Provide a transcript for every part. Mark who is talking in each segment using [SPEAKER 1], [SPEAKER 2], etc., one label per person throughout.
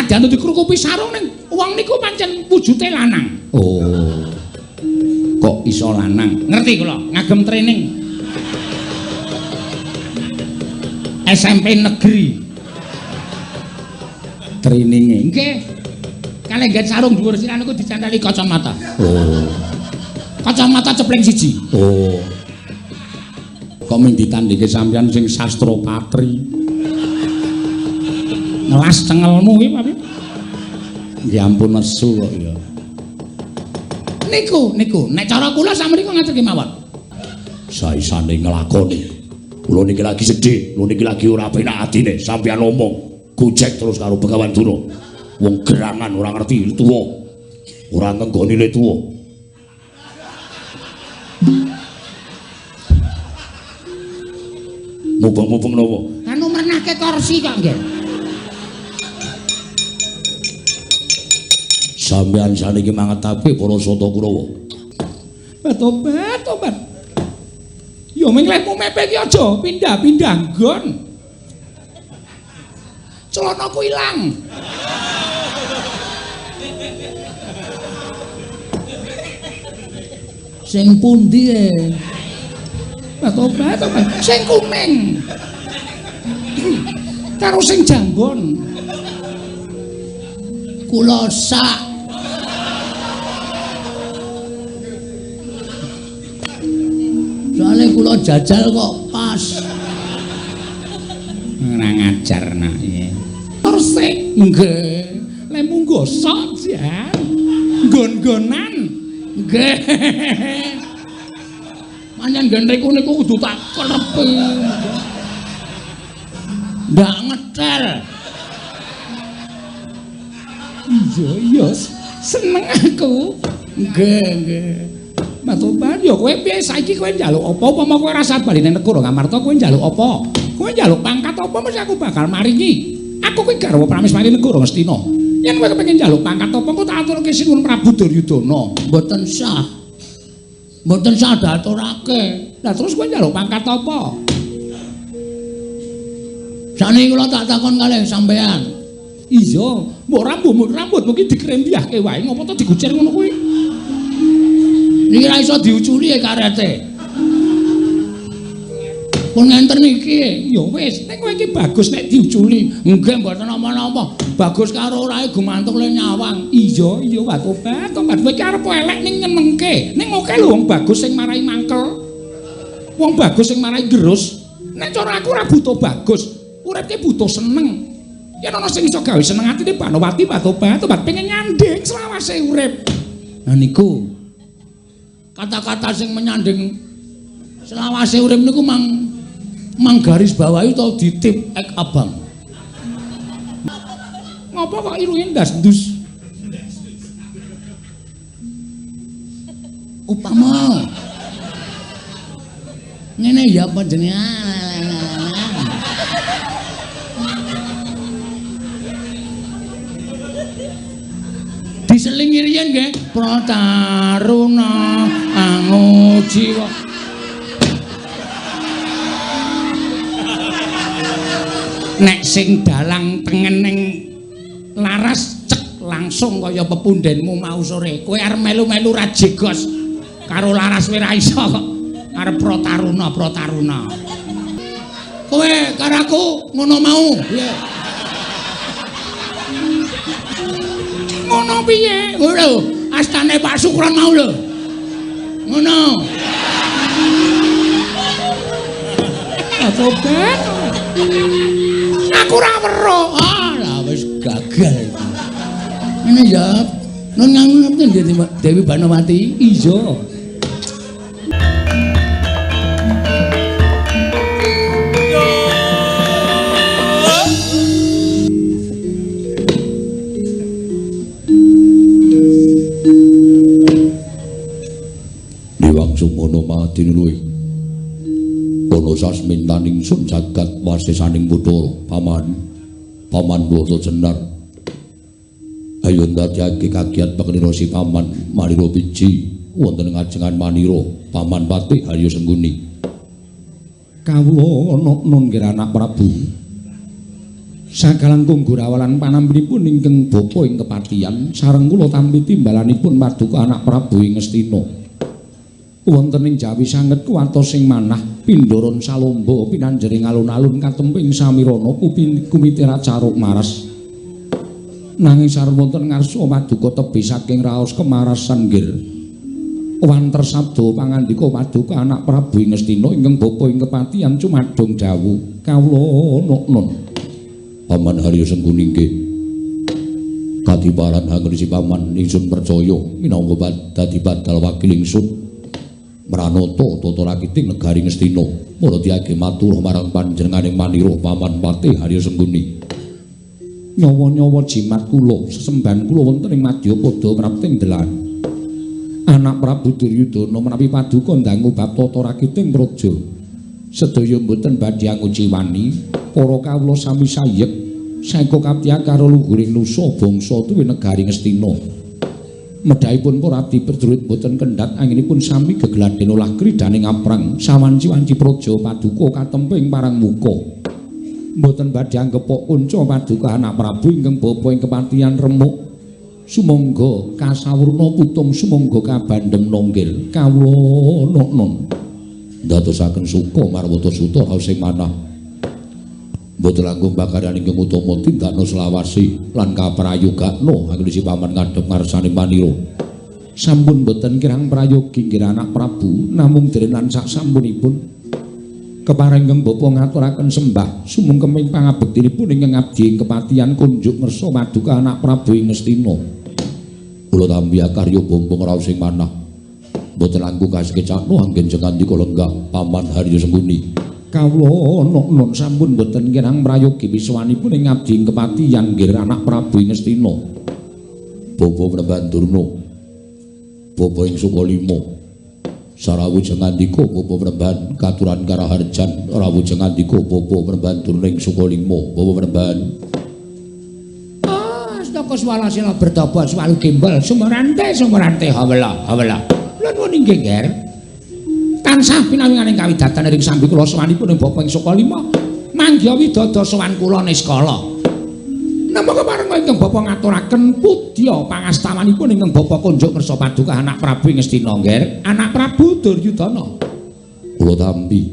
[SPEAKER 1] Senajan dikrukupi sarung ning wong niku pancen wujude lanang. Oh. Kok iso lanang? Ngerti kula, ngagem training. SMP negeri. Traininge. Nggih. Kalih nggen sarung dhuwur sirah niku dicanteli kacamata. Oh. Kacamata cepling siji. Oh. Kok mung ditandhinge sampeyan sing sastra patri. Ngelas cengelmu iki, Pak. Nggih ampun nesu kok ya. Niku, niku, nek cara kula sakmenika ngaten kemawon.
[SPEAKER 2] Saisane nglakoni. Kula niki lagi sedih, kula niki lagi ora penak atine, sampeyan omong gojek terus karo Begawan Durna. Wong gerangan ora ngerti tuwa. Ora ngenggoni le tuwa. Mubeng-mubeng napa?
[SPEAKER 1] Anu mrenahke kursi kok nggih.
[SPEAKER 2] Sampeyan saniki mangetapi para Sata Kurawa.
[SPEAKER 1] Tobat, tobat. Ya ming lehmu mepe iki aja pindah-pindah nggon. Celanaku ilang. Sing pundi e? Tobat, tobat. Sing kuning. Karo sing janggon. Kula sak. Soale kula jajal kok pas. Ora ngajar nak iki. Resik nggih. Lemu gosok jan. Nggon-nggonan. Nggih. Pancen nggen riku niku kudu tak klerepi. Ndak ngetel. Iya, iya, seneng aku. Nggih, nggih. Matoban ya kowe piye saiki kowe njaluk apa upama kowe ora usah bali nang negara Ngamarta kowe njaluk apa? Kowe njaluk pangkat apa mesti aku bakal maringi. Aku kuwi garwa Prameswari negara Ngastina. Yen kowe kepengin njaluk pangkat apa engko tak aturke Sinuwun Prabu Duryudana. Mboten sah. Mboten sah diaturake. Lah terus kowe njaluk pangkat apa? Sakniki kula tak takon kalih sampean. Iya, mbok rambutmu ki dikrembyahke wae ngopo to digucir ngono kuwi? Niki ra iso diuculi karete. Pun ngenten iki, ya wis, nek kowe iki bagus nek diuculi. Nggih mboten napa-napa. Bagus karo orae gumantung le nyawang. Iya, iya tobat, tobat. Kowe iki arep elek ning nyenengke. Ning oke lho wong bagus sing marai mangkel. Wong bagus sing marai gerus. Nek cara aku ora butuh bagus, urip ki butuh seneng. Yen ana sing iso gawe seneng atine Banowati, tobat, tobat pengen nyanding selawase urip. Nah niku kata-kata sing menyanding selawase urip niku mang garis bawahi utawa ditip ek abang. Ngopo kok irunge ndas-ndus? Upama ngene ya panjenengan. Diselingi riyen nggih Prataruna angujiwa. Nek sing dalang tengen ning laras cek langsung kaya pepundenmu mau sore. Kowe arep melu-melu rajegos karo laras kowe ra iso kok. Arep Prataruna Prataruna. Kowe karo aku ngono mau. Piye? Ngono piye? Lho, astane Pak Sukron mau lho. Ngono. Tobat. Aku ora weruh. Ah, lah wis gagal iki. Ngene ya. Nun ngerti Dewi Banowati? Iya.
[SPEAKER 2] Dewang Sumono madinuluwi. Ana sasmintaning sun jagat wasesaning Bathara Paman. Paman Brata Jenar. Ayo ndadekake kagiat pakenira si Paman Manira biji wonten ngajengan Manira Paman Patih Harya Sengguni.
[SPEAKER 1] Kawula ana nun nggih anak Prabu. Sakalangkung gurawalan panampinipun ingkang bapa ing kepatihan sareng kula tampi timbalanipun paduka anak Prabu ing Ngastina. Wonten ing Jawi sanget kuwatos ing manah pindharan salomba pinanjering alun-alun katemping samirana kumitira caruk maras. Nanging sareng wonten ngarsa paduka tebih saking raos kemarasan nggir. Wanter sabda pangandika paduka anak Prabu ing Ngastina ingkang bapa ing kepatihan cumadung dawuh kawula noknon.
[SPEAKER 2] Paman Haryo Sengkuni nggih. Kadiparan hangrisi paman ingsun percaya minangka dadi badal wakil ingsun mranata tata rakiting negari Ngastina. Mula diage matur marang panjenenganing manira Paman Patih Haryo Sengkuni.
[SPEAKER 1] Nyawa-nyawa jimat kula sesembahan kula wonten ing madyapada prapting delan. Anak Prabu Duryudana menawi paduka ndangu bab tata rakiting praja. Sedaya mboten badhe anguciwani para kawula sami sayek saeka kaptiyan karo luhuring nusa bangsa tuwi negari Ngastina. Medhahipun para abdi prajurit mboten kendhat anggenipun sami gegladhen olah kridhaning aprang sawanci-wanci praja paduka katemping parang muka. Mboten badhe anggepok kunca paduka anak Prabu ingkang bapa ing kepatihan remuk. Sumangga kasawurna putung sumangga kabandhem nonggil kawula noknon.
[SPEAKER 2] Ndadosaken suka marwata suta raos ing manah. Mboten langkung pakaryan ingkang utama tindakna selawase lan kaprayogakna anggone paman ngadhep ngarsane manira.
[SPEAKER 1] Sampun mboten kirang prayogi nggih anak Prabu namung dereng lan sak sampunipun. Kepareng ingkang bapa ngaturaken sembah sumungkeming pangabektinipun ingkang abdi ing kepatihan kunjuk ngersa paduka anak Prabu ing Ngastina.
[SPEAKER 2] Kula tampi akarya bombong raos ing manah. Mboten langkung kasekecakno anggen jengandika lenggah Paman Haryo Sengkuni.
[SPEAKER 1] Kawula noknon sampun mboten kirang prayogi wiswanipun ing abdi ing kepatihan nggih anak Prabu ing Ngastina.
[SPEAKER 2] Bapa Mremban Durna, bapa ing Sukalima, sarawuh jengandika bapa Mremban katuran karaharjan rawuh jengandika bapa Mremban Durna ing Sukalima, bapa Mremban.
[SPEAKER 1] Astaka swalasila bertapa swalu gembel sumurante sumurante hawela hawela. Lha nuwun inggih Nger. Tansah pinawinganing kawidatan ring sambi kula sowanipun ing bapa ing Sukalima manggiha widada sowan kula niskala. Namung kepareng ingkang bapa ngaturaken pudya pangastawanipun ingkang bapa kunjuk ngersa paduka anak Prabu ing Ngastina Nger, anak Prabu Duryudana.
[SPEAKER 2] Kula tampi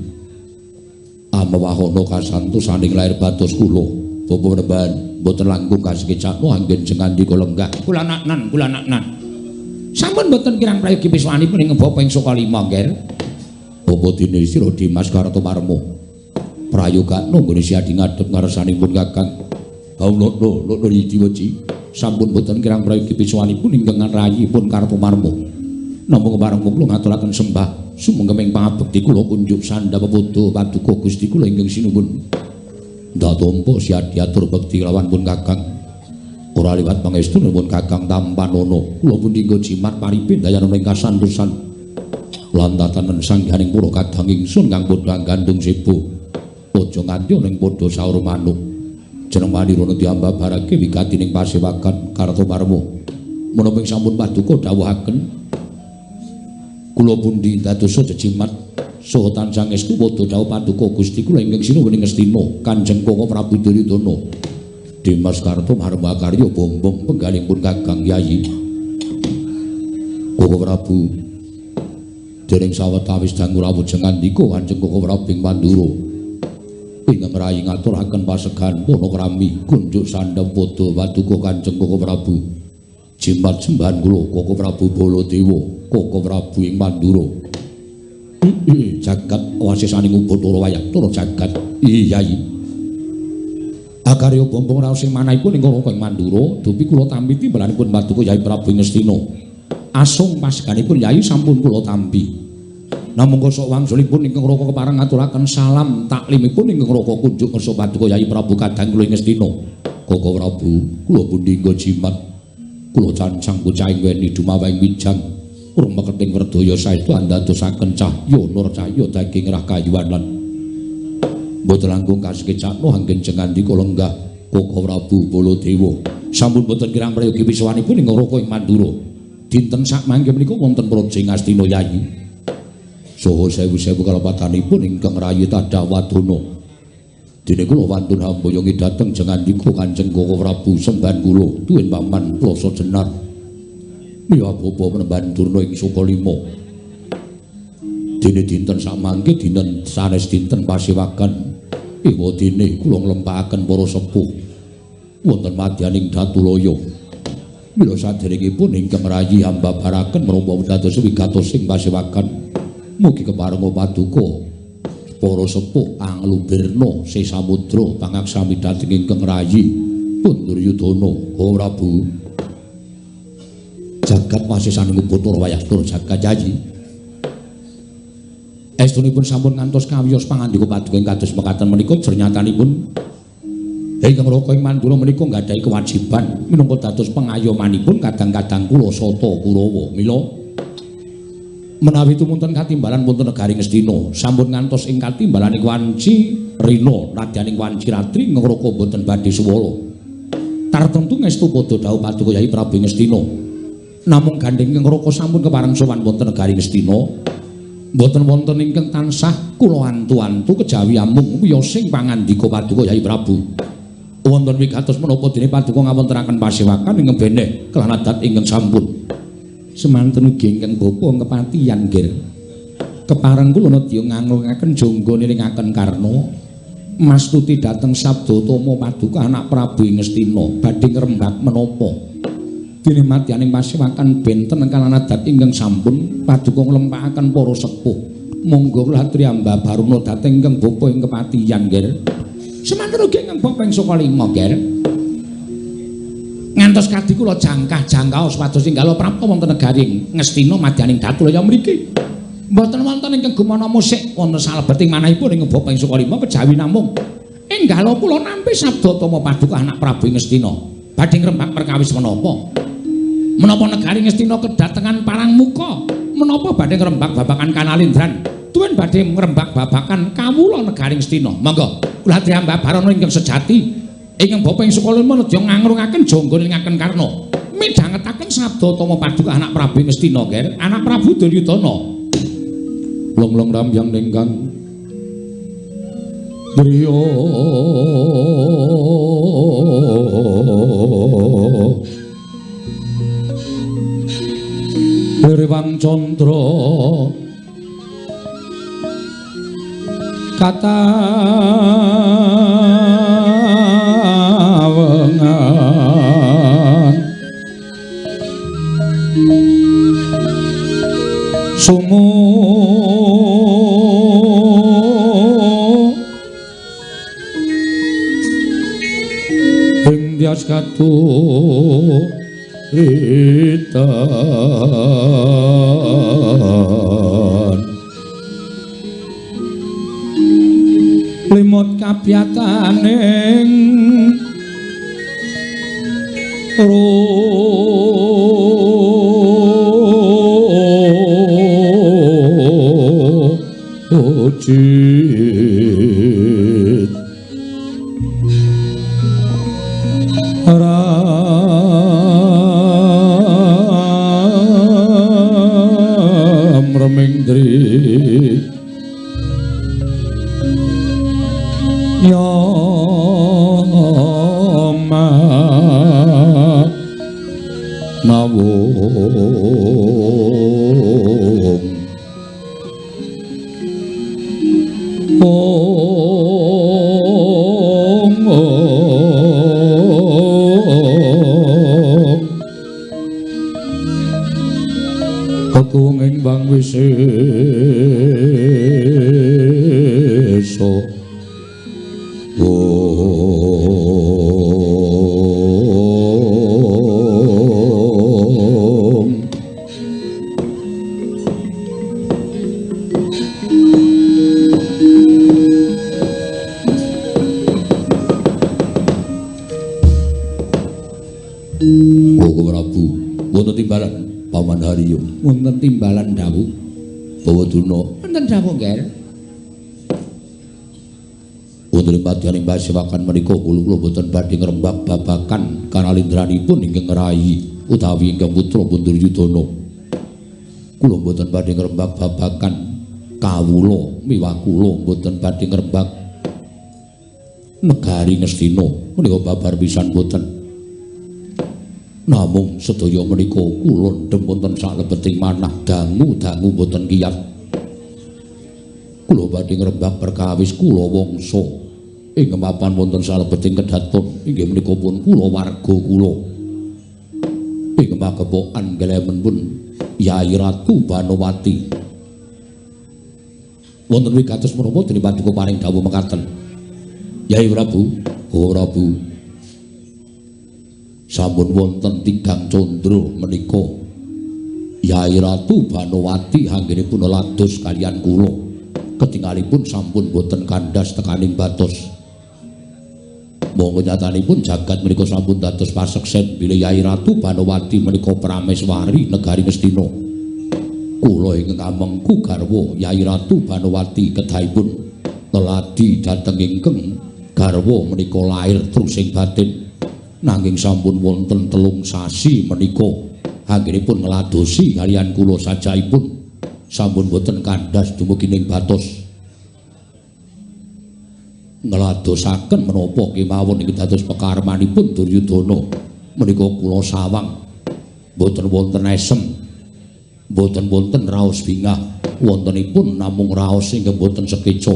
[SPEAKER 2] amewahana kasantosaning lair batos kula. Bapa Mremban mboten langkung kasekecakno anggen jengandika lenggah.
[SPEAKER 1] Kula naknan, kula naknan. Sampun mboten kirang prayogi piswanipun ing bapa ing Sukalima Nger.
[SPEAKER 2] Bapa dene sira Dimas Kartomarma. Prayogakno nggone siadi ngadhep ngarsanipun Kakang. Kawula lho iki wedi.
[SPEAKER 1] Sampun mboten kirang prayogi piswanipun ingkang rayipun Kartomarma. Namung kepareng kula ngaturaken sembah sumengkeming pangabekti kula kunjuk sandha pepodo paduka Gusti kula ingkang sinuwun.
[SPEAKER 2] Ndak tampa siadi atur bekti lawan pun Kakang. Ora liwat pangestunipun Kakang tampanana. Kula pundi nggo jimat paripin dayanana ing kasantosan. Lan tatanen sangganing para kadang ingsun kang padha gandung sebo. Aja nganti ana ing padha saur manuk. Jeneng manirana diambabarake wigati ning pasewakan Kartomarma. Menapa ing sampun paduka dawuhaken kula pundi dadosa jejimat saha tansah ngestu padha dawuh paduka Gusti kula ingkang sinuwun ing Ngastina Kanjeng Koko Prabu Duryudana. Dimas Kartomarma karya bombong penggalipun Kakang Yayi. Koko Prabu dereng sawetawis dangu rawuh jengandika Kanjeng Koko Prabu ing Mandura. Ingkang rayi ngaturaken pasegan panakrami kunjuk sandhang padha paduka Kanjeng Koko Prabu. Jimat sembahan kula Koko Prabu Baladewa, Koko Prabu ing Mandura. Jagat wasisaning Ubathara wayah tara jagat. Yayi.
[SPEAKER 1] Akarya bombong raos ing manahipun ing Raka ing Mandura, dupi kula tampi timbalanipun paduka Yai Prabu ing Ngastina. Asung paseganipun Yai sampun kula tampi. Namung kosok wangsulipun ingkang Raka kepareng ngaturaken salam taklimipun ingkang Raka kunjuk ngersa paduka Yai Prabu kadang kula ing Ngastina.
[SPEAKER 2] Koko Prabu, kula pundi nggo jimat. Kula cancang bocah ing weni dumaweng wijang. Rumeketing werdaya saestu andadosaken cahya nur cahya daging rah kayuwan lan mboten langkung kasekecakno anggen jengandika lenggah Koko Prabu Baladewa.
[SPEAKER 1] Sampun boten kirang prayogi wiswanipun ing Raka ing Mandura. Dinten sakmangke menika wonten praja ing Astina Yayi.
[SPEAKER 2] Saha sewu-sewu kalepatanipun ingkang rayi tadah wadana. Dene kula wantun hamboyongi dhateng jengandika Kanjeng Koko Prabu sembahan kula tuwin paman Plasa Jenar. Miwah bapa Panembahan Durna ing Sukalima. Dene dinten samangke dinten sanes dinten pasewakan ewa dene kula nglempakaken para sepuh wonten madyaning Datulaya. Mila saderengipun ingkang rayi hambabaraken menapa dados wigatosing pasewakan mugi keparenga paduka para sepuh anglubirna sesamudra pangaksami dhateng ingkang rayi pun Duryudana. Oh Prabu, jagat wasisaning Bathara Wayastra jagat jayi. Estunipun sampun ngantos kawiyos pangandika paduka ing kados mekaten menika jernyatanipun ingkang Raka ing Mandura menika nggadahi kewajiban minangka dados pengayomanipun kadang-kadang kula sata Kurawa. Mila menawi tumunten katimbalan wonten negari Ngastina sampun ngantos ing katimbalaning wanci rina nadyaning wanci ratri ngraka boten badhe suwala. Tartemtu ngestu padha dawuh paduka Yayi Prabu Ngastina. Namung gandheng ngraka sampun kepareng sowan wonten negari Ngastina mboten wonten ingkang tansah kula antu-antu kejawi amung wiyosing pangandika paduka Yayi Prabu. Wonten wigatos menapa dene paduka ngawontenaken pasewakan ingkang beneh kelan adat ingkang sampun. Semanten ugi ingkang bapa kepatihan nggih. Kepareng kula nedya nganglungaken jangga nilingaken Karna mastuti dhateng Sabdatama paduka anak Prabu Ngastina badhe ngrembak menapa. Dene madyaning pasewakan benten kelan adat ingkang sampun paduka nglempakaken para sepuh. Monggo kula aturi hamba baruna dhateng ingkang bapa ing kepatihan nggih. Semanten ugi ingkang bapa ing Sukalima nggih. Ngantos kadi kula jangkah-jangkaos pados tinggala prapta wonten negari Ngastina madyaning Datulaya mriki. Mboten wonten ingkang gumana musik wonten salebeting manahipun ing bapa ing Sukalima kejawi namung enggala kula nampi Sabdatama paduka anak Prabu Ngastina badhe ngrembak perkawis menapa. Menapa negari Ngastina kedatengan parang muka, menapa badhe ngrembak babakan Kanalindran, tuwin badhe ngrembak babakan kawula negari Ngastina. Monggo kula aturi hamba barana ingkang sejati ingkang bapa ing Sukalima nedya ngangrungaken jangga nilingaken Karna midhangetaken Sabdatama paduka anak Prabu Ngastina nggih, anak Prabu Duryudana.
[SPEAKER 1] Long-long ramyang ningkang griya Rewang Candra katawengan sumu ing dyas katu ritan limut kabyataning rojit ram remingdri ya ma nawung ong ong kekuwung ing bang wisesa. Om.
[SPEAKER 2] Koko Prabu, wonten timbalan Paman Haryo,
[SPEAKER 1] wonten timbalan dawuh
[SPEAKER 2] Bawa Durna,
[SPEAKER 1] wonten dawuh nggih.
[SPEAKER 2] Wonten madyaning pasewakan menika kula boten badhe ngrembak babakan kanalindranipun ingkang rayi utawi ingkang putra Duryudana. Kula boten badhe ngrembak babakan kawula miwah kula boten badhe ngrembak Negari Ngastina menika babar pisan boten. Namung sedaya menika kula ndhem wonten salebeting manah dangu-dangu boten kiyat. Kula badhe ngrembak perkawis kula wangsa ing mapan wonten salebeting kedaton inggih menika pun kula warga kula. Ing pagepokan gelemen pun Yai Ratu Banowati. Wonten wigatos menapa dene paduka paring dawuh mekaten. Yai Prabu, oh Prabu. Sampun wonten tigang candra menika Yai Ratu Banowati anggenipun lados kaliyan kula. Ketingalipun sampun boten kandhas tekaning batos. Monggo nyatanipun jagat menika sampun dados paseksen bilih Yai Ratu Banowati menika prameswari negari Ngastina. Kula ingkang amengku garwa Yai Ratu Banowati kedahipun leladi dhateng ingkang garwa menika lair trusing batin. Nanging sampun wonten 3 sasi menika anggenipun ngladosi kaliyan kula sajaipun sampun boten kandhas dumugi ning batos. Ngladosaken menapa kemawon iki dados pekarmanipun Duryudana menika kula sawang boten wonten esem, boten wonten raos bingah, wontenipun namung raos ingkang boten sekeca.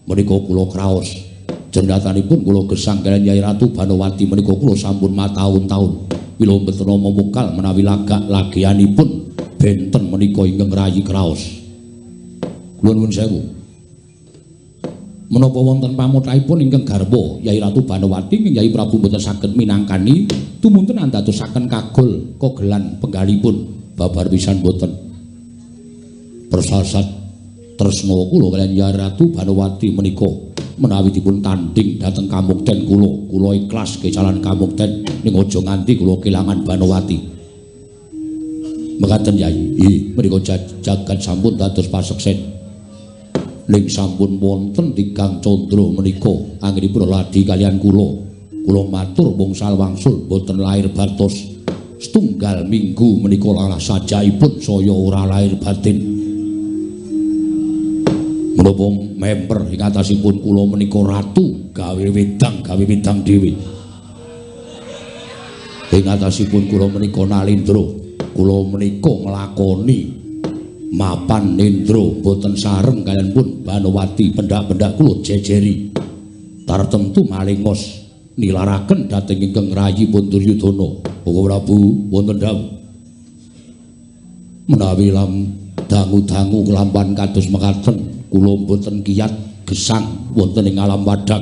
[SPEAKER 2] Menika kula kraos. Jendatanipun kula gesang kaliyan Yai Ratu Banowati menika kula sampun mataun-taun mila mboten mumukal menawi lagak lagianipun benten menika ingkang rayi kraos. Kula nuwun sewu. Menapa wonten pamothahipun ingkang garwa Yai Ratu Banowati ing Yai Prabu mboten saged minangkani tumunten andadosaken kagol kogelan penggalipun babar pisan boten. Persasat tresna kula kaliyan Yai Ratu Banowati menika menawi dipun tanding dhateng kamukten kula, kula ikhlas kecalan kamukten ning aja nganti kula kelangan Banowati. Mekaten Yai, nggih menika jagat sampun dados paseksen. Ning sampun wonten tigang candra menika anggenipun ladi kaliyan kula. Kula matur wongsal wangsul boten lair batos. Setunggal minggu menika lalah sajaipun saya ora lahir batin. Menapa memper ing atasipun kula menika ratu gawe wedang dhewe. Ing atasipun kula menika nalindra, kula menika nglakoni mapan nendra boten sareng kaliyan pun Banowati pendak-pendak kula jejeri. Tartemtu malingos nilaraken dhateng ingkang rayi pun Duryudana. Bapak Prabu wonten dawuh. Menawi lam dangu-dangu kelampahan kados mekaten kula mboten kiyat gesang wonten ing alam wadang.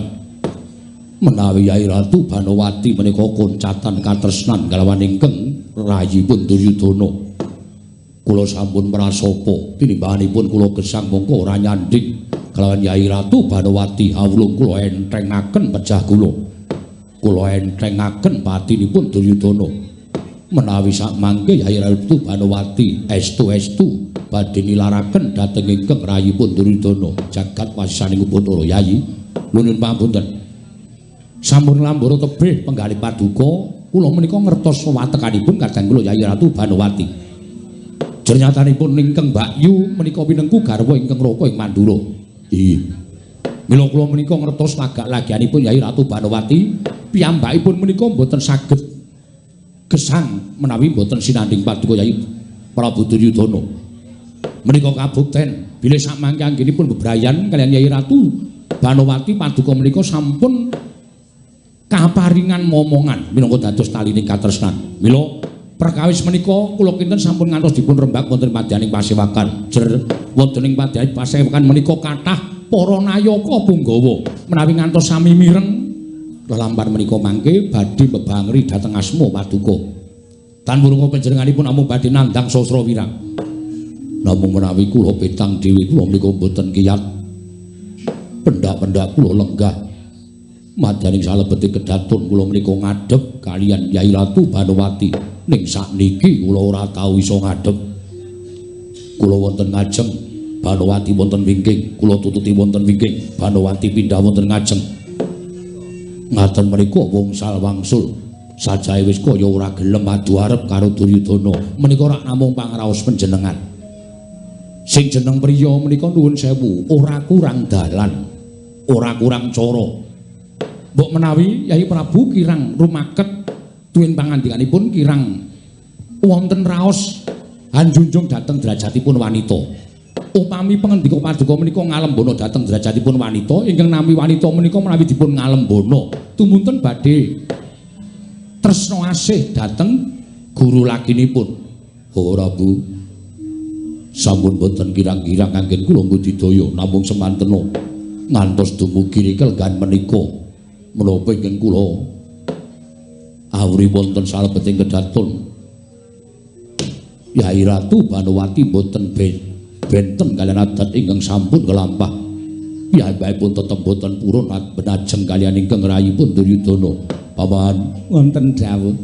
[SPEAKER 2] Menawi Yai Ratu Banowati menika koncatan katresnan kalawan ingkang rayipun Duryudana, kula sampun prasapa tinimbanganipun kula gesang mongko ora nyanding kalawan Yai Ratu Banowati. Awulung kula enthengaken pejah kula, kula enthengaken patinipun Duryudana. Menawi sakmangke Yai Ratu Banowati estu-estu badhe nilaraken dhateng ingkang rayipun Duryudana jagat wasisaning Bathara. Yai nuwun pangapunten, sampun lambara tebih penggalih paduka kula menika ngertos wewatekanipun kadang kula Yai Ratu Banowati. Jernyatanipun ingkang Mbakyu menika pinengku garwa ingkang raka ing Mandura. Nggih. Mila kula menika ngertos lagak lagianipun Yai Ratu Banowati piyambakipun menika mboten saged gesang menawi mboten sinanding paduka Yai Prabu Duryudana. Menika kabukten bilih sakmangke anggenipun bebrayan kaliyan Yai Ratu Banowati paduka menika sampun kaparingan momongan minangka dados talining katresnan. Mila perkawis menika kula kinten sampun ngantos dipun rembag wonten padyaning pasewakan. Jer wonten ing padyaning pasewakan menika kathah para nayaka punggawa menawi ngantos sami mireng lelampahan menika mangke badhe bebangri dhateng asma paduka. Tan wurunga panjenenganipun namung badhe nandhang sastra wirang. Namung menawi kula petang dhewe kula menika mboten kiyat. Pendak-pendak kula lenggah madyaning salebete kedaton kula menika ngadhep kaliyan Yai Ratu Banowati. Ning sakniki kula ora tau iso ngadhep. Kula wonten ngajeng, Banowati wonten wingking, kula tututi wonten wingking, Banowati pindah wonten ngajeng. Ngaten menika wongsal wangsul sajahe wis kaya ora gelem adu arep karo Duryudana. Menika rak namung pangraos panjenengan. Sing jeneng priya menika nuwun sewu, ora kurang dalan, ora kurang cara.
[SPEAKER 1] Mbok menawi Yai Prabu kirang rumaket tuwin pangandikanipun kirang wonten raos anjunjung dhateng derajatipun wanita. Upami pangendika paduka menika ngalembana dhateng derajatipun wanita, ingkang nami wanita menika menawi dipun ngalembana tumunten badhe tresna asih dhateng guru laginipun.
[SPEAKER 2] Ora Bu, sampun boten kirang-kirang anggen kula budidaya namung semantena ngantos dumugi kelenggan menika menapa ingkang kula awri wonten salebeting kedaton Yai Ratu Banowati boten benten kaliyan adat ingkang sampun kelampah. Piyambakipun tetep boten purun benajeng kaliyan ingkang rayipun Duryudana. Paman,
[SPEAKER 1] wonten dawuh.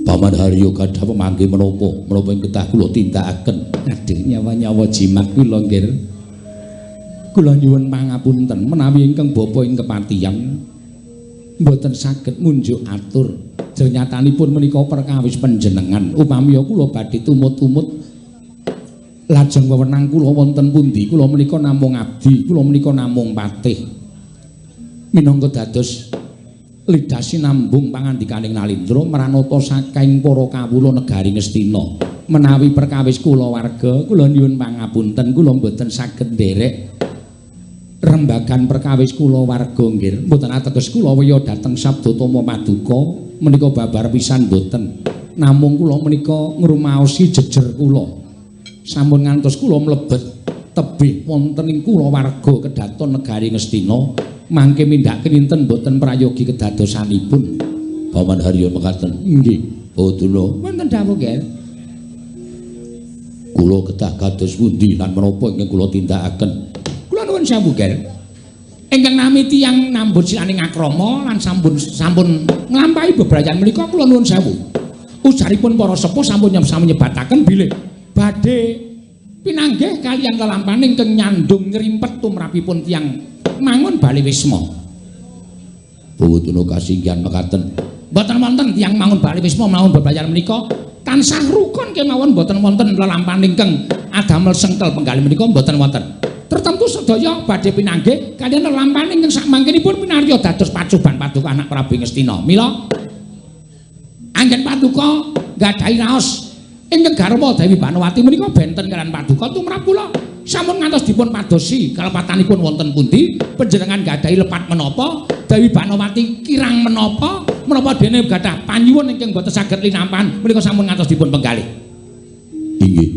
[SPEAKER 2] Paman Haryo gadah pemanggih menapa? Menapa ing kedah kula tindakaken?
[SPEAKER 1] Aduh, nyawa-nyawa jimat kula nggih. Kula nyuwun pangapunten menawi ingkang bapa ing kepatihan mboten saged munjuk atur. Jernyatanipun menika perkawis panjenengan. Upami kula badhe tumut-tumut lajeng wewenang kula wonten pundi? Kula menika namung abdi, kula menika namung patih. Minangka dados lidah sinambung pangandikaning Nalindra mranata saking para kawula negari Ngastina. Menawi perkawis kula warga, kula nyuwun pangapunten, kula mboten saged nderek rembagan perkawis kula warga nggih. Mboten ateges kula weya dhateng Sabdatama Paduka menika babar pisan mboten. Namung kula menika ngrumaosi jejer kula. Sampun ngantos kula mlebet tebih wonten ing kula warga kedaton negari Ngastina, mangke mindhaken inten mboten prayogi kedadosanipun.
[SPEAKER 2] Paman Haryo mekaten.
[SPEAKER 1] Nggih.
[SPEAKER 2] Boduna.
[SPEAKER 1] Wonten dawuh nggih.
[SPEAKER 2] Kula kedah kados pundi lan menapa ingkang kula tindakaken?
[SPEAKER 1] Kula nuwun sewu nggih. Ingkang nami tiyang nambut silaning akrama lan sampun nglampahi bebrayan menika kula nuwun sewu. Ujaripun para sepuh sampun sami nyebataken bilih badhe pinanggih kaliyan lelampahan ingkang nyandung nyrimpet tumrapipun tiyang mangun bali wisma.
[SPEAKER 2] Bawatuna kasinggihan mekaten.
[SPEAKER 1] Mboten wonten tiyang mangun bali wisma mangun bebrayan menika tansah rukun kemawon, mboten wonten lelampahan ingkang adamel sengkel penggalih menika mboten wonten. Tertentu sedaya badhe pinanggih kaliyan lelampahan ingkang sakmangkenipun minarya dados pacoban paduka anak Prabu Ngastina. Mila anggen paduka nggadahi raos ingkang garwa Dewi Banowati menika benten kaliyan paduka tumrap kula sampun ngantos dipun padosi kalepatanipun wonten pundi, panjenengan nggadahi lepat menapa, Dewi Banowati kirang menapa, menapa dene gadah panyuwun ingkang boten saged linampahan menika sampun ngantos dipun penggalih.
[SPEAKER 2] Inggih.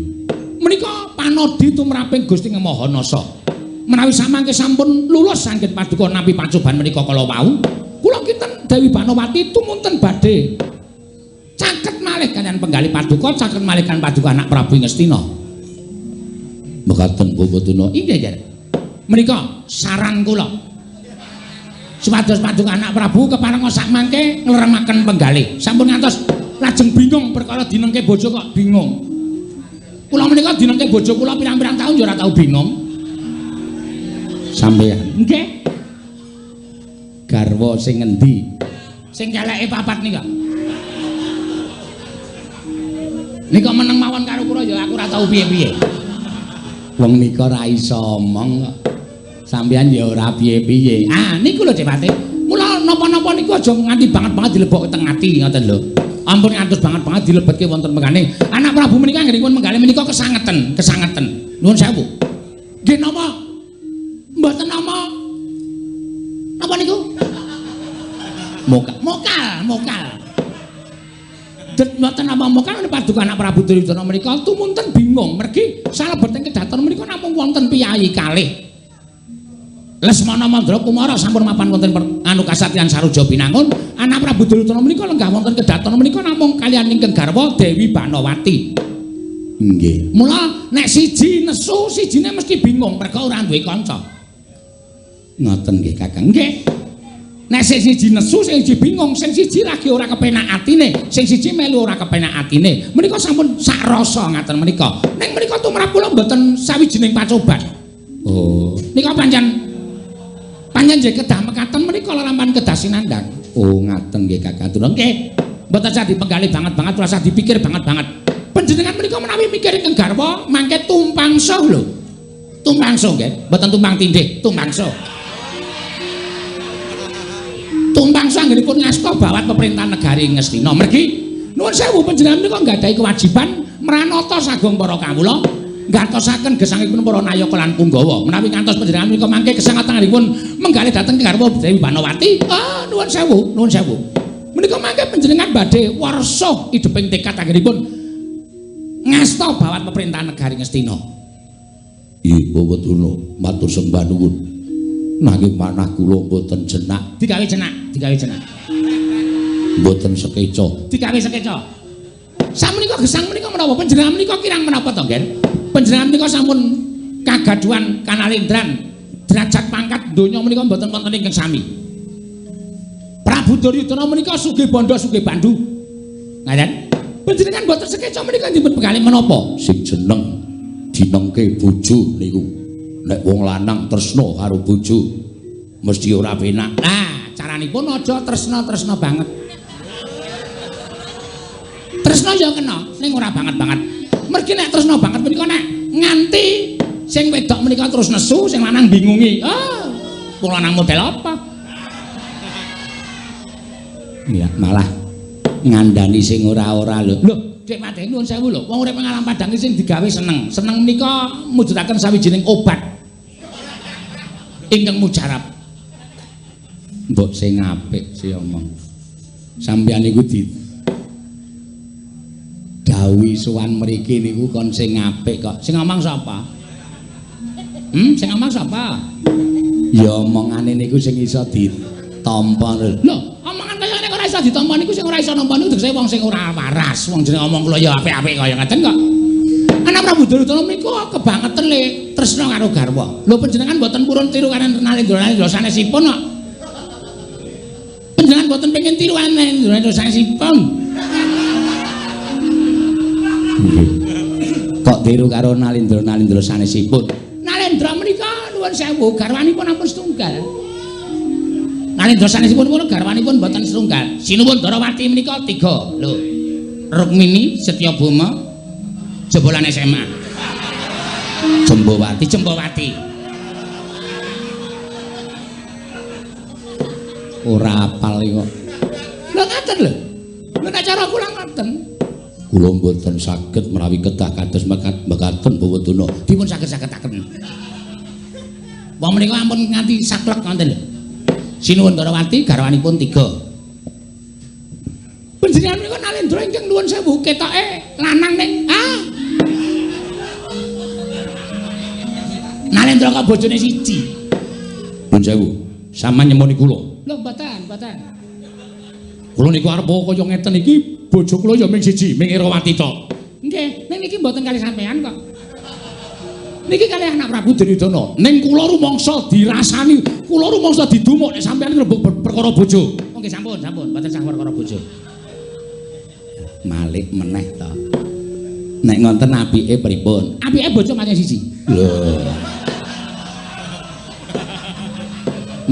[SPEAKER 1] Menika panodi tumraping Gusti Maha Nasa. Menawi samangke sampun lulus anggen paduka nampi pacoban menika kala wau, kula kinten Dewi Banowati tumunten badhe caket malih kaliyan penggalih paduka, caket malih kaliyan paduka anak Prabu Ngastina.
[SPEAKER 2] Mekaten Bapak.
[SPEAKER 1] Inggih, nggih. Menika saran kula. Supados paduka anak Prabu kepareng sakmangke ngleremaken penggalih. Sampun ngantos lajeng bingung perkara dinengke bojo kok bingung. Kula menika dinengke bojo kula pirang-pirang taun ya ora tau bingung.
[SPEAKER 2] Sampeyan.
[SPEAKER 1] Nggih.
[SPEAKER 2] Garwa sing ngendi?
[SPEAKER 1] Sing keleke papat nika. Nika meneng mawon karo kula ya aku ora tau piye-piye.
[SPEAKER 2] Wong nika ora iso omong kok. Sampeyan ya ora piye-piye.
[SPEAKER 1] Ah niku lho Cepate. Mula napa-napa niku aja nganti banget-banget dilebokke teng ati ngoten lho. Ampun ngantos banget-banget dilebetke wonten mengane. Anak Prabu menika anggenipun menggalih menika kesangeten, kesangeten. Nuwun sewu. Nggih napa? Mboten napa? Napa niku?
[SPEAKER 2] Mokal,
[SPEAKER 1] mokal, mokal. Mboten napa mokal paduka anak Prabu Duryudana menika tumunten bingung mergi salebeting kedaton menika namung wonten piyayi kalih. Lesmana Mandra Kumara sampun mapan wonten anu kasatriyan Saruja Binangun. Anak Prabu Duryudana menika lenggah wonten kedaton menika namung kaliyan ingkang garwa Dewi Banowati.
[SPEAKER 2] Nggih.
[SPEAKER 1] Mula nek siji nesu, sijine mesti bingung merga ora duwe kanca.
[SPEAKER 2] Ngoten nggih Kakang.
[SPEAKER 1] Nggih. Nek sing siji nesu, sing siji bingung, sing siji lagi ora kepenak atine, sing siji melu ora kepenak atine. Menika sampun sak rasa ngaten menika. Ning menika tumrap kula mboten sawijining pacoban.
[SPEAKER 2] Oh.
[SPEAKER 1] Nika pancen pancen nggih kedah mekaten menika lelampahan kedah sinandang.
[SPEAKER 2] Oh, ngaten nggih Kakang.
[SPEAKER 1] Nggih. Mboten usah dipenggalih banget-banget, ora usah dipikir banget-banget. Panjenengan menika menawi mikir ingkang garwa mangke tumpang soh lho. Tumpang soh nggih, mboten tumpang tindih, tumpang soh. anggenipun ngasta bawat pemerintahan negari Ngastina. Mergi nuwun sewu panjenengan menika nggadahi kewajiban mranata sagung para kawula, nggantosaken gesangipun para nayaka lan punggawa. Menawi ngantos panjenengan menika mangke gesang anggenipun menggalih dhateng garwa Dewi Banowati. Ah, nuwun sewu, nuwun sewu. Menika mangke panjenengan badhe warsa ideping tekad anggenipun ngasta bawat pemerintahan negari Ngastina.
[SPEAKER 2] Ibu Weduna matur sembah nuwun. Nanging manah kula mboten jenak.
[SPEAKER 1] Digawe jenak, digawe jenak.
[SPEAKER 2] Mboten sekeca.
[SPEAKER 1] Digawe sekeca. Sakmenika gesang menika menapa panjenengan menika kirang menapa to, Ngger? Panjenengan menika sampun kagaduhan kanalendran derajat pangkat donya menika mboten wonten ingkang sami. Prabu Duryudana menika sugih bandha sugih bandu. Ngaten? Panjenengan mboten sekeca menika dipun begali menapa?
[SPEAKER 2] Sing jeneng dinengke bojo niku. Nek wong lanang tresna karo bojo mesti ora penak.
[SPEAKER 1] Nah, caranipun aja tresna-tresna banget. Tresna ya kena, ning ora banget-banget. Mergi nek tresna banget menika nek nganti sing wedok menika terus nesu, sing lanang bingungi. Ah, wong lanang model apa? Ya, malah ngandani sing ora-ora lho. Lho, Dik Madhe nuwun sewu lho. Wong urip ing alam padang sing digawe seneng. Seneng menika mujudaken sawijining obat ingkang mujarab.
[SPEAKER 2] Mbok sing apik sih omong. Sampeyan niku di dawuhi sowan mriki niku kon sing apik kok.
[SPEAKER 1] Sing ngomong sapa? Sing ngomong sapa?
[SPEAKER 2] Ya omongane niku sing iso ditampa
[SPEAKER 1] lho. Omongan kaya nek ora iso ditampa niku sing ora iso nampa niku tegese wong sing ora waras. Wong jenenge omong kula ya apik-apik kaya ngaten kok. Anak Prabu Duryudana menika kebangeten le tresna karo garwa. Lho panjenengan mboten purun tiru karo Nalendra sanesipun kok. Panjenengan mboten pengin tiru karo Nalendra sanesipun.
[SPEAKER 2] Kok tiru karo Nalendra sanesipun?
[SPEAKER 1] Nalendra menika nuwun sewu garwanipun ampun setunggal. Nalendra sanesipun pun garwanipun mboten setunggal. Sinuwun Darawati menika 3 lho. Rukmini, Setyabama, jebolan SMA.
[SPEAKER 2] Jembowati,
[SPEAKER 1] Jembowati.
[SPEAKER 2] Ora apal kok.
[SPEAKER 1] Lho ngaten lho. Lho nek cara kula ngoten.
[SPEAKER 2] Kula mboten saged menawi kedah kados mekaten Bawadana.
[SPEAKER 1] Dipun saged-sagetaken. Wong menika ampun nganti saklek ngoten lho. Sinuwun Darawati garwanipun 3. Panjenengan menika Nalendra ingkang nuwun sewu ketoke lanang ning ah. Nalendra kok bojone siji.
[SPEAKER 2] Nuwun sewu, sampeyan nyemoni kula.
[SPEAKER 1] Lho mboten, mboten.
[SPEAKER 2] Kula niku arep kaya ngeten iki bojo kula ya ming siji, ming Irawati tok.
[SPEAKER 1] Nggih, ning niki mboten kalih sampean kok. Niki kalih anak Prabu
[SPEAKER 2] Duryudana. Ning kula rumangsa dirasani, kula rumangsa didumuk nek sampean ngrembug perkara bojo.
[SPEAKER 1] Oh nggih sampun, sampun, mboten sah perkara bojo.
[SPEAKER 2] Malik meneh to. Nek ngonten apike pripun?
[SPEAKER 1] Apike bojo pancen siji.
[SPEAKER 2] Lho.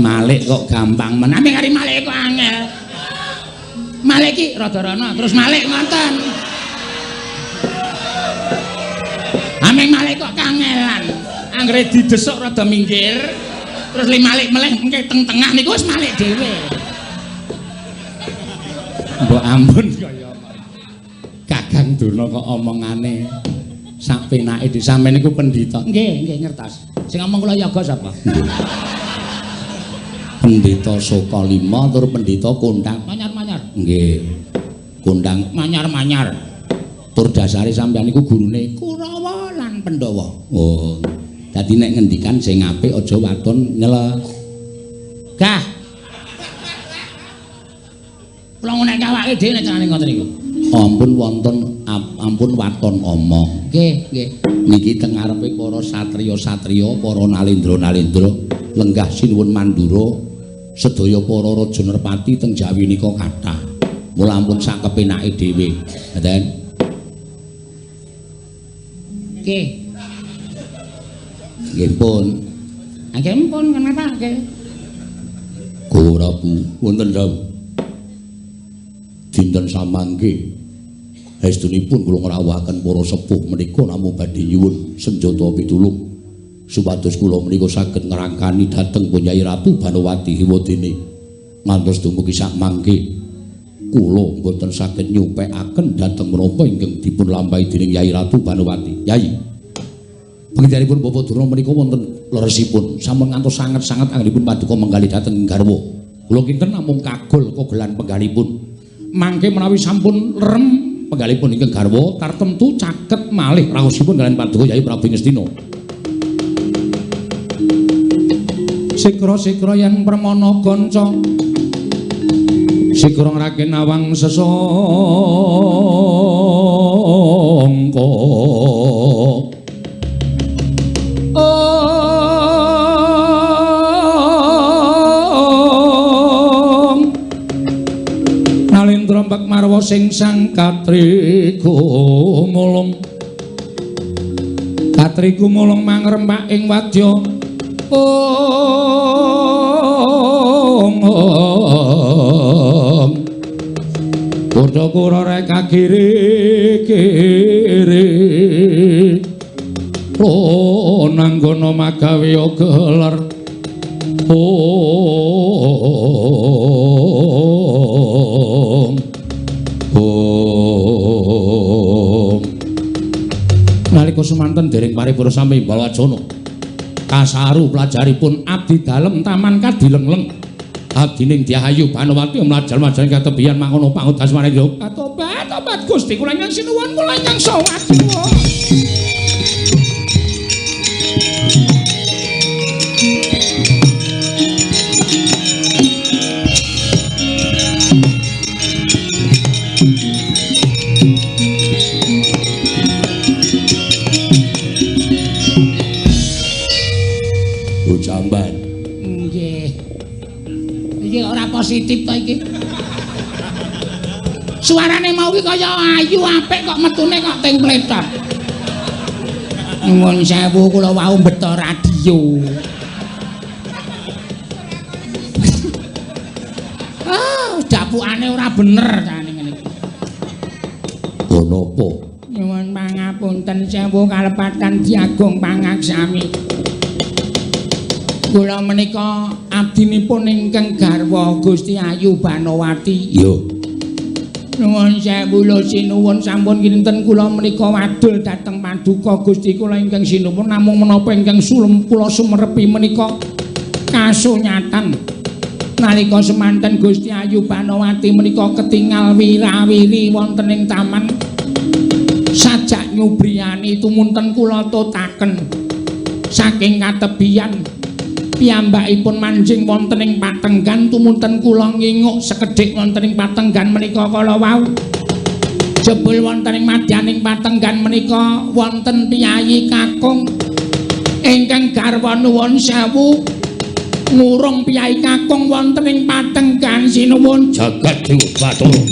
[SPEAKER 2] Malik kok gampang men.
[SPEAKER 1] Ame kari malik kok angel. Malik iki rada rono terus malik ngonten. Ame malik kok kangelan. Anggere didesuk rada minggir, terus li malik meleh mengke teng tengah niku wis malik dhewe.
[SPEAKER 2] Mbok ampun kaya Kakang Durna kok omongane sak penake di sampeyan niku pendhita.
[SPEAKER 1] Nggih, nggih ngertos. Sing ngomong kula yoga sapa?
[SPEAKER 2] Pendhita Soka 5 tur pendhita kondang
[SPEAKER 1] manyar-manyar.
[SPEAKER 2] Nggih. Kondang
[SPEAKER 1] manyar-manyar.
[SPEAKER 2] Tur dasare sampeyan niku gurune
[SPEAKER 1] Kurawa lan Pandhawa.
[SPEAKER 2] Oh. Dadi nek ngendikan sing apik aja waton nyele.
[SPEAKER 1] Gah. Kula nek awake dhewe nek carane ngoten niku.
[SPEAKER 2] Ampun wonten ampun waton omong.
[SPEAKER 1] Nggih, nggih.
[SPEAKER 2] Niki teng ngarepe para satriya-satriya, para nalendra-nalendra, lenggah sinuwun Mandura, sedaya para raja nerpati teng Jawi nika kathah. Mula ampun sak kepenake dhewe. Ngoten.
[SPEAKER 1] Nggih.
[SPEAKER 2] Nggih pun.
[SPEAKER 1] Nggih pun kenapa nggih?
[SPEAKER 2] Prabu wonten dawuh. Dinten samangke estunipun kula ngrawuhaken para sepuh menika namung badhe nyuwun senjata pitulung supados kula menika saged ngrangkani dhateng Punyai Ratu Banowati Hiwadene Ngantos dumugi sak mangke kula mboten saged nyupekaken dhateng menapa ingkang dipun lampahi dening Yai Ratu Banowati. Yai, panjenenganipun Bapak Durna menika wonten leresipun sampun ngantos sanget-sanget anggenipun paduka menggalih dhateng garwa. Kula kinten namung kagol kogelan penggalipun. Mangke menawi sampun lerem penggalipun ingkang garwa tartemtu caket malih raosipun kaliyan paduka Yai Prabu Ngastina.
[SPEAKER 1] Sikra-sikra yen permana kanca sikra ngraken awang sesangka. Om Nalendra mbek marwa sing sang katriku mulung katriku mulung mangrempak ing wadya. Om Kurda-kura reka kiri kiri Ronanggono magawe gelar. Om Om
[SPEAKER 2] Nalika semanten dereng paripurna sami Balwajana kasaru pelajaripun abdi dalem taman kadilengleng abdining Dyah Ayu Banowati mlajal-mlajal katebian mangono pangudas marang
[SPEAKER 1] tobat tobat Gusti kula ingkang sinuwun kula ingkang sawat.
[SPEAKER 2] Jamban.
[SPEAKER 1] Nggih. Iki ora positif to iki. Suarane mau ki kaya ayu apik kok metune kok teng pletot. Nuwun sewu kula wau beto radio. Ah, dapukane ora bener jane ngene iki.
[SPEAKER 2] Lho napa?
[SPEAKER 1] Nyuwun pangapunten sewu kalepatan Diagung pangaksami. Kula menika abdinipun ingkang garwa Gusti Ayu Banowati.
[SPEAKER 2] Iya.
[SPEAKER 1] Nuwun sewu lho sinuwun sampun kinten kula menika wadul dhateng paduka Gusti kula ingkang sinuwun namung menapa ingkang sulem kula sumerepi menika kasunyatan. Nalika semanten Gusti Ayu Banowati menika ketingal wirawiri wonten ing taman sajak nyubriyani tumunten kula totaken saking katebian piyambakipun manjing wonten ing patenggan tumunten kula nginguk sekedhik wonten ing patenggan menika kala wau. Jebul wonten ing madyaning patenggan menika wonten piyayi kakung ingkang garwa nuwun sewu ngurung piyayi kakung wonten ing patenggan sinuwun
[SPEAKER 2] jagat dewa batara.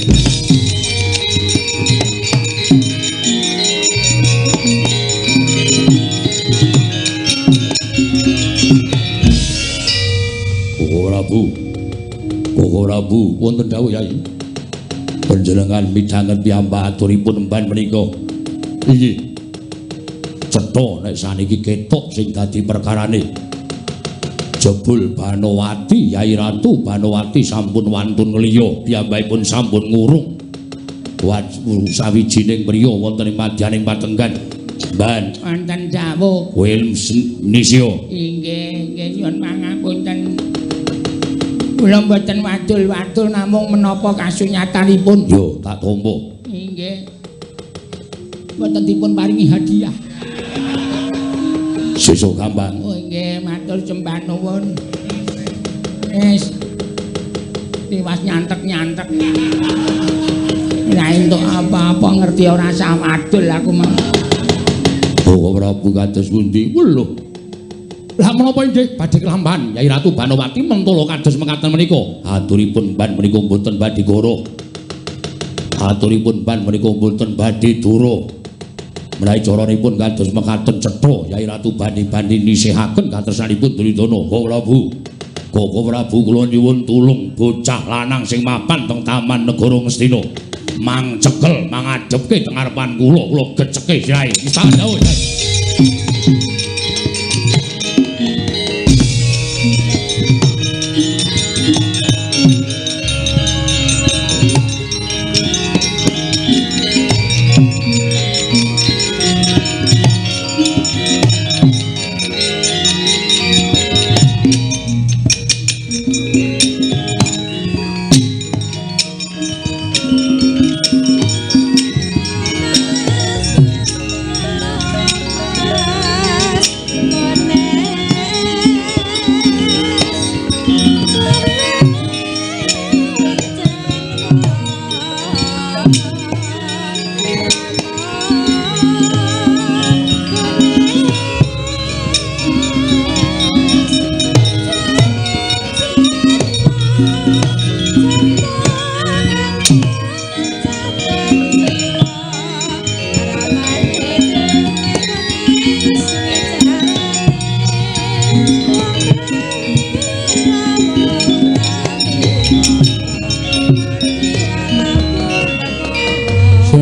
[SPEAKER 2] Koko Prabu wonten dawuh Yai. Panjenengan midhanget piyambak aturipun emban menika. Inggih. Cetha nek saniki ketok sing dadi perkarane. Jebul Banowati, Yai Ratu Banowati sampun wantun ngliya, piyambakipun sampun ngurung sawijining priya wonten ing madyaning patenggan. Mban
[SPEAKER 1] wonten dawuh.
[SPEAKER 2] Kowe nisya.
[SPEAKER 1] Inggih, inggih nyuwun pangapunten. Kula mboten wadul-wadul namung menapa kasunyatanipun.
[SPEAKER 2] Yo, tak tampa.
[SPEAKER 1] Inggih. Mboten dipun paringi hadiah.
[SPEAKER 2] Sesuk gampang.
[SPEAKER 1] Oh inggih, matur sembah nuwun. Wis. Tiwas nyantek-nyantek. Ora entuk apa-apa ngerti ora sah wadul aku mah.
[SPEAKER 2] Oh, Prabu kados pundi? Lho. Lah menapa inggih badhe kelampahan Yai Ratu Banowati mentolo kados mekaten menika. Aturipun ban menika mboten badhe goro. Aturipun ban menika mboten badhe dura. Menawi caranipun kados mekaten cetha Yai Ratu bani-bani nisihaken katresnanipun Duryudana. Koko Prabu. Koko Prabu kula nyuwun tulung bocah lanang sing mapan teng Taman Negara Ngastina. Mang cekel mangadhepke teng ngarepan kula, kula geceke sirahe. Mustahil dawuh.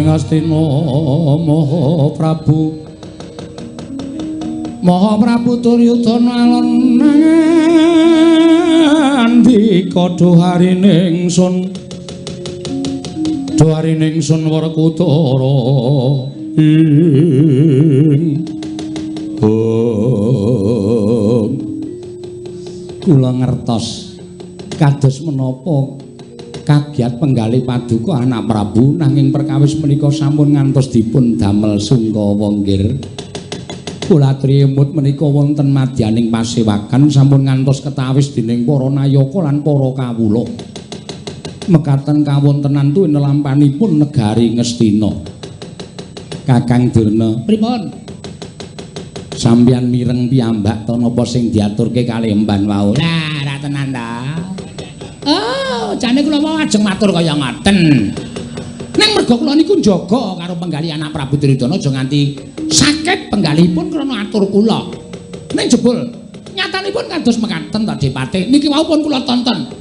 [SPEAKER 1] Negari Ngastina Maha Prabu. Maha Prabu Duryudana alon nandika duharining sun. Duharining sun Werkudara ing kula ngertos kados menapa kagiat penggalih paduka anak Prabu nanging perkawis menika sampun ngantos dipun damel sungkawa nggir. Kula atri emut menika wonten madyaning pasewakan sampun ngantos ketawis dening para nayaka lan para kawula. Mekaten kawontenan tuwin nelampanipun negari Ngastina. Kakang Durna, pripun? Sampeyan mireng piyambak to napa sing diaturke kalih emban wau? Lah, ra tenan ta. Oh, jane kula mau ajeng matur kaya ngoten. Ning merga kula niku njaga karo penggalih anak Prabu Duryudana aja nganti sakit penggalihipun krana atur kula. Ning jebul nyatanipun kados mekaten to Depate. Niki wau pun kula tonton.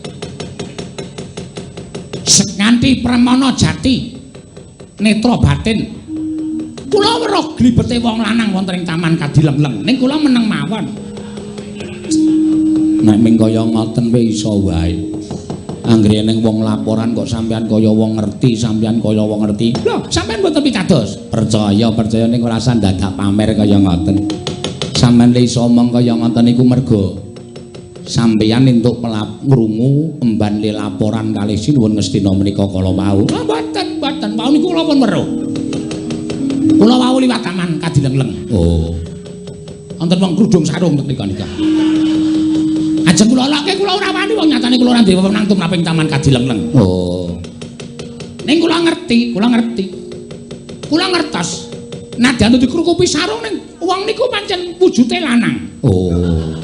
[SPEAKER 1] Nganti Pramana Jati netra batin. Kula weruh glibete wong lanang wonten ing taman Kadilengleng. Ning kula meneng mawon. Nek ming kaya ngoten wae iso wae. Anggere ning wong laporan kok sampean kaya wong ngerti, sampean kaya wong ngerti. Lho, sampean mboten pitados. Percaya, percaya ning ora usah dadak pamer kaya ngoten. Sampean le iso omong kaya ngoten niku merga sampeyan entuk ngrungu emban le laporan kalih Sinuwun Ngastina menika kala wau. Lho, mboten, mboten. Wau niku kula pun weruh. Kula wau liwat taman Kadilengleng. Oh. Wonten wong krudung sarung teng mriku nika. Ajeng kula lokke kula ora wani wong nyatane kula ora duwe wewenang tumrap ing taman Kadilengleng. Oh. Ning kula ngerti, kula ngerti. Kula ngertos. Nadyan dikrukupi sarung ning wong niku pancen wujude lanang. Oh.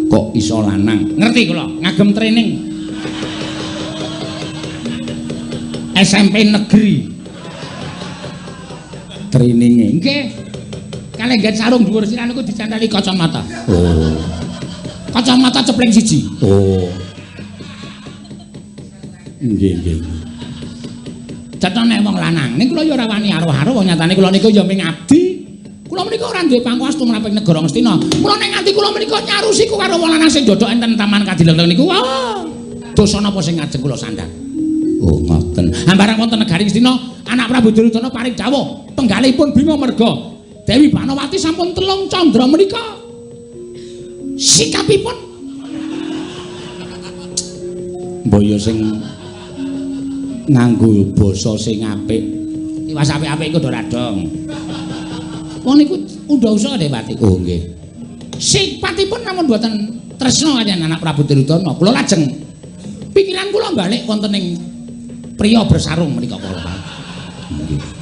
[SPEAKER 1] Kok iso lanang? Ngerti kula, ngagem training. SMP negeri. Traininge. Nggih. Kalih nggen sarung dhuwur sirah niku dicanteli kacamata. Oh. Kacamata cepling siji. Oh. Nggih, nggih. Cetha nek wong lanang, ning kula ya ora wani aruh-aruh wong nyatane kula niku ya ming abdi. Kula menika ora duwe pangkuwas tumrap ing negara Ngastina. Mula nek nganti kula menika nyarusiku karo wong lanang sing ndodhok enten taman Kadilengleng niku, wah. Dosa napa sing ngajeng kula sandhang? Oh, ngoten. Hambarang wonten negari Ngastina, anak Prabu Duryudana paring dawuh, penggalihipun Bima merga Dewi Banowati sampun telung candra menika. Sikapipun mbaya sing nganggo basa sing apik. Tiwas apik-apik iku ora dong. Wong niku undha-usa Dewati. Oh nggih. Sipatipun namung mboten tresna kaliyan anak Prabu Duryudana. Kula lajeng pikiran kula balik wonten ing priya bersarung menika kala. Nggih.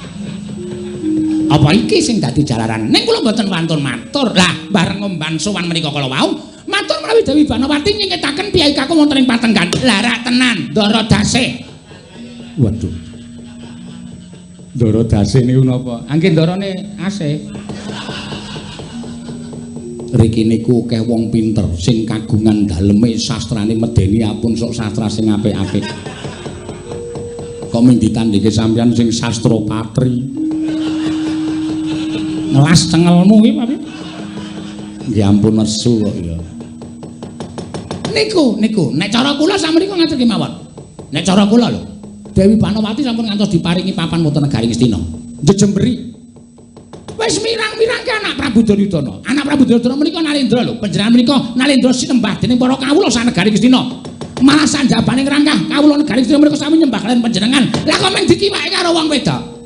[SPEAKER 1] Apa iki sing dadi jalaran? Ning kula mboten wantun matur. Lah bareng ngomban sowan menika kala wau, matur menawi Dewi Banowati nyingketaken piyai kakung wonten ing patenggan. Lah rak tenan, Ndara Dase. Waduh. Ndara Dase niku napa? Angge ndarane asih. Riki niku akeh wong pinter sing kagungan daleme sastrane medeni apun sok sastra sing apik-apik. Kok ming ditandheke sampeyan sing sastra patri. Ngelas cengelmu iki, Pak. Nggih ampun nesu kok ya. Niku, niku, nek cara kula sakmenika ngaten kemawon. Nek cara kula lho, Dewi Banowati sampun ngantos diparingi papan wonten negari Ngastina. Njejemberi. Wis mirang-mirangke anak Prabu Duryudana. Anak Prabu Duryudana menika Nalendra lho. Panjenengan menika Nalendra sinembah dening para kawula sanegari Ngastina. Malah sanjabane ngrangkah kawula negari Ngastina menika sami nyembah kaliyan panjenengan. Lah kok mung dikiwake karo wong wedok.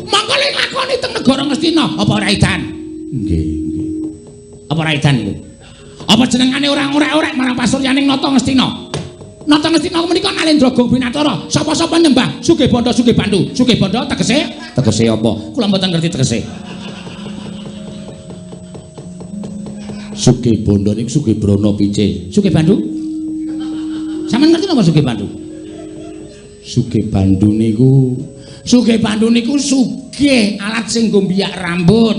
[SPEAKER 1] Mongko le nglakoni teng negara Ngastina apa ora edan? Nggih, nggih. Apa ora edan niku? Apa jenengane ora ngorek-orek marang pasuryaning Nata Ngastina? Nata Ngastina menika Nalendra Gong Binatara. Sapa-sapa nyembah sugih bandha sugih bandu. Sugih bandha tegese? Tegese apa? Kula mboten ngerti tegese. Sugih bandha niku sugih brana pice. Sugih bandu? Sampeyan ngerti napa sugih bandu? Sugih bandu niku sugih bandu niku sugih alat sing nggo mbiyak rambut.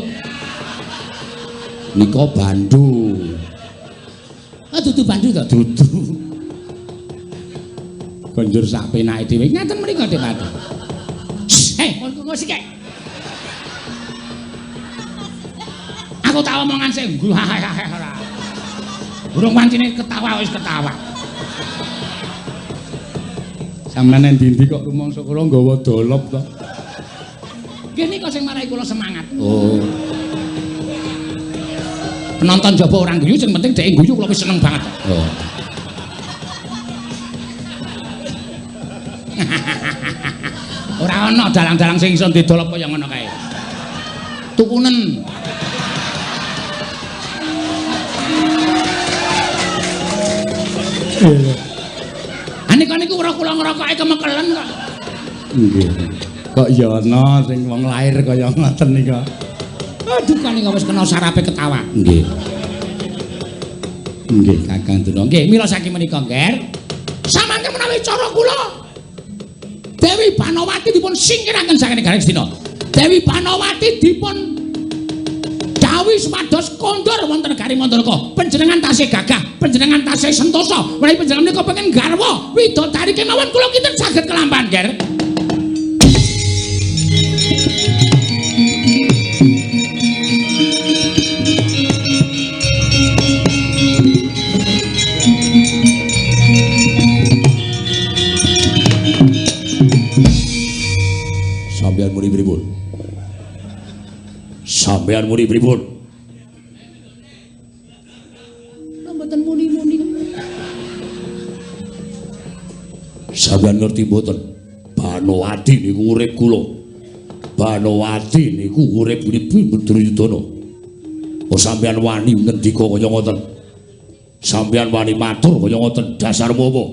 [SPEAKER 1] Nika bandu. Ah dudu bandu to? Dudu. Konjur sak penake dhewe. Ngaten menika Depati. Ngono sik. Aku tak omongan sing ora. Burung wancine ketawa wis ketawa.
[SPEAKER 3] Sampeyan nang ndi-ndi kok rumangsa kula nggawa dolop to?
[SPEAKER 1] Nggih nika sing marai kula semangat.
[SPEAKER 3] Oh.
[SPEAKER 1] Penonton jaba ora guyu sing penting dhek guyu kula wis seneng banget.
[SPEAKER 3] Oh.
[SPEAKER 1] Ora ana dalang-dalang sing iso didolop kaya ngono kae. Tukunen. Anika niku ora kula ngrokoke kemekelen kok.
[SPEAKER 3] Nggih. Kok ya ana sing wong lair kaya ngoten nika.
[SPEAKER 1] Aduh kan nika wis kena sarape ketawa.
[SPEAKER 3] Nggih. Nggih Kakang Durna.
[SPEAKER 1] Nggih, mila saking menika, Ngger. Samangke menawi cara kula Dewi Banowati dipun singkiraken saking negara Ngastina. Dewi Banowati dipun dawuhi supados kondur wonten negari Mandaraka. Panjenengan tasih gagah, panjenengan tasih sentosa. Menawi panjenengan menika pengen garwa widodari kemawon kula kinten saged kelampahan, Ngger.
[SPEAKER 2] Sampeyan muni pripun? Sampeyan muni pripun?
[SPEAKER 1] Mboten muni-muni.
[SPEAKER 2] Sampeyan ngerti mboten? Banowati niku urip kula. Banowati niku urip Duryudana. Oh sampeyan wani ngendika kaya ngoten. Sampeyan wani matur kaya ngoten, dasarmu apa?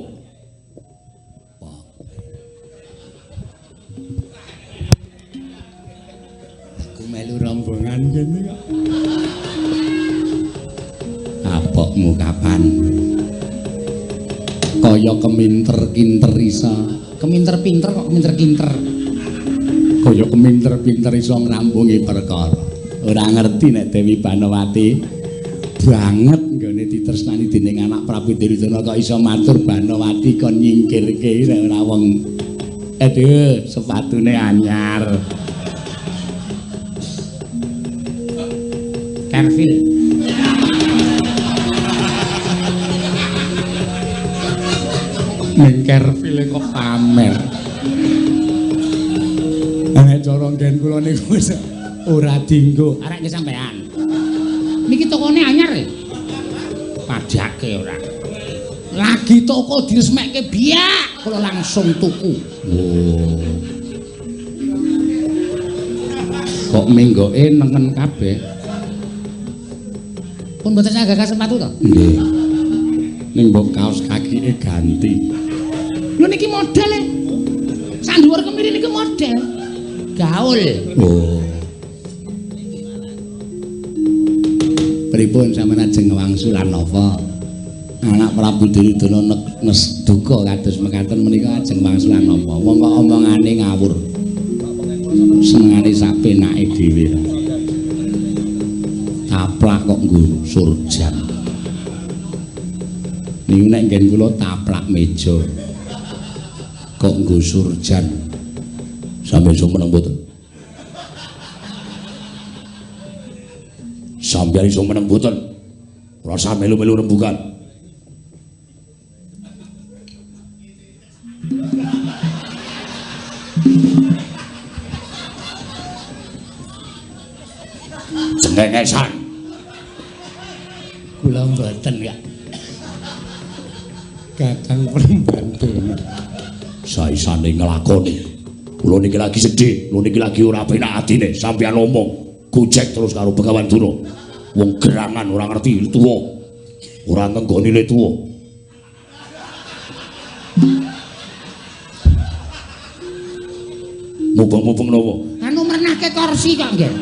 [SPEAKER 3] Melu rombongan kene kok. Kapokmu kapan? Kaya keminter-kinter isa.
[SPEAKER 1] Keminter pinter kok keminter-kinter.
[SPEAKER 3] Kaya keminter-pinter iso ngrambungi perkara. Ora ngerti nek Dewi Banowati banget nggone ditresnani dening anak Prabu Duryudana kok iso matur Banowati kon nyingkirke nek ora wong. Aduh, sepatune anyar.
[SPEAKER 1] Carville.
[SPEAKER 3] Ning Carville kok pamer. Nek cara nggen kula niku wis ora dinggo.
[SPEAKER 1] Arek nggih sampean. Niki tokone anyar e. Padhake ora. Lagi toko diresmekke biak, kula langsung tuku.
[SPEAKER 3] Oh. Kok menggoke nengen kabeh?
[SPEAKER 1] Pun mboten saged sepatu to?
[SPEAKER 3] Nggih. Ning mbok kaos kakike ganti.
[SPEAKER 1] Lho niki model e. Sak dhuwur kemiri niki model. Gaul.
[SPEAKER 3] Oh. Pripun sampeyan ajeng wangsulan napa? Anak Prabu Duryudana nes duka kados mekaten menika ajeng wangsulan napa? Wong kok omongane ngawur. Senengane sak penake dhewe. Taplak kok nggo surjan. Niku nek nggen kula taplak meja. Kok nggo surjan.
[SPEAKER 2] Sampeyan iso meneng mboten? Sampeyan iso meneng mboten? Ora usah melu-melu rembugan. Cengengesan.
[SPEAKER 3] Kula mboten ya. Kakang Prembandana.
[SPEAKER 2] Saisane nglakoni. Kula niki lagi sedih, kula niki lagi ora penak atine, sampeyan omong gojek terus karo Begawan Durna. Wong gerangan ora ngerti tuwa. Ora ngenggoni le tuwa. Mubeng-mubeng napa?
[SPEAKER 1] Anu mrenahke kursi kok nggih.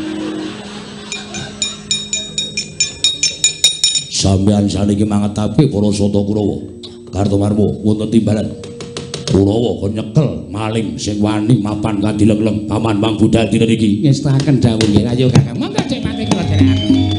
[SPEAKER 2] Sampeyan saniki mangetapi para Sata Kurawa. Kartomarma wonten timbalan. Kurawa kon nyekel maling sing wani mapan kanthi lengleng paman mang budal dina niki.
[SPEAKER 1] Ngestaken dawuh nggih. Ayo Kakang. Monggo Cek Pati kula dherekaken.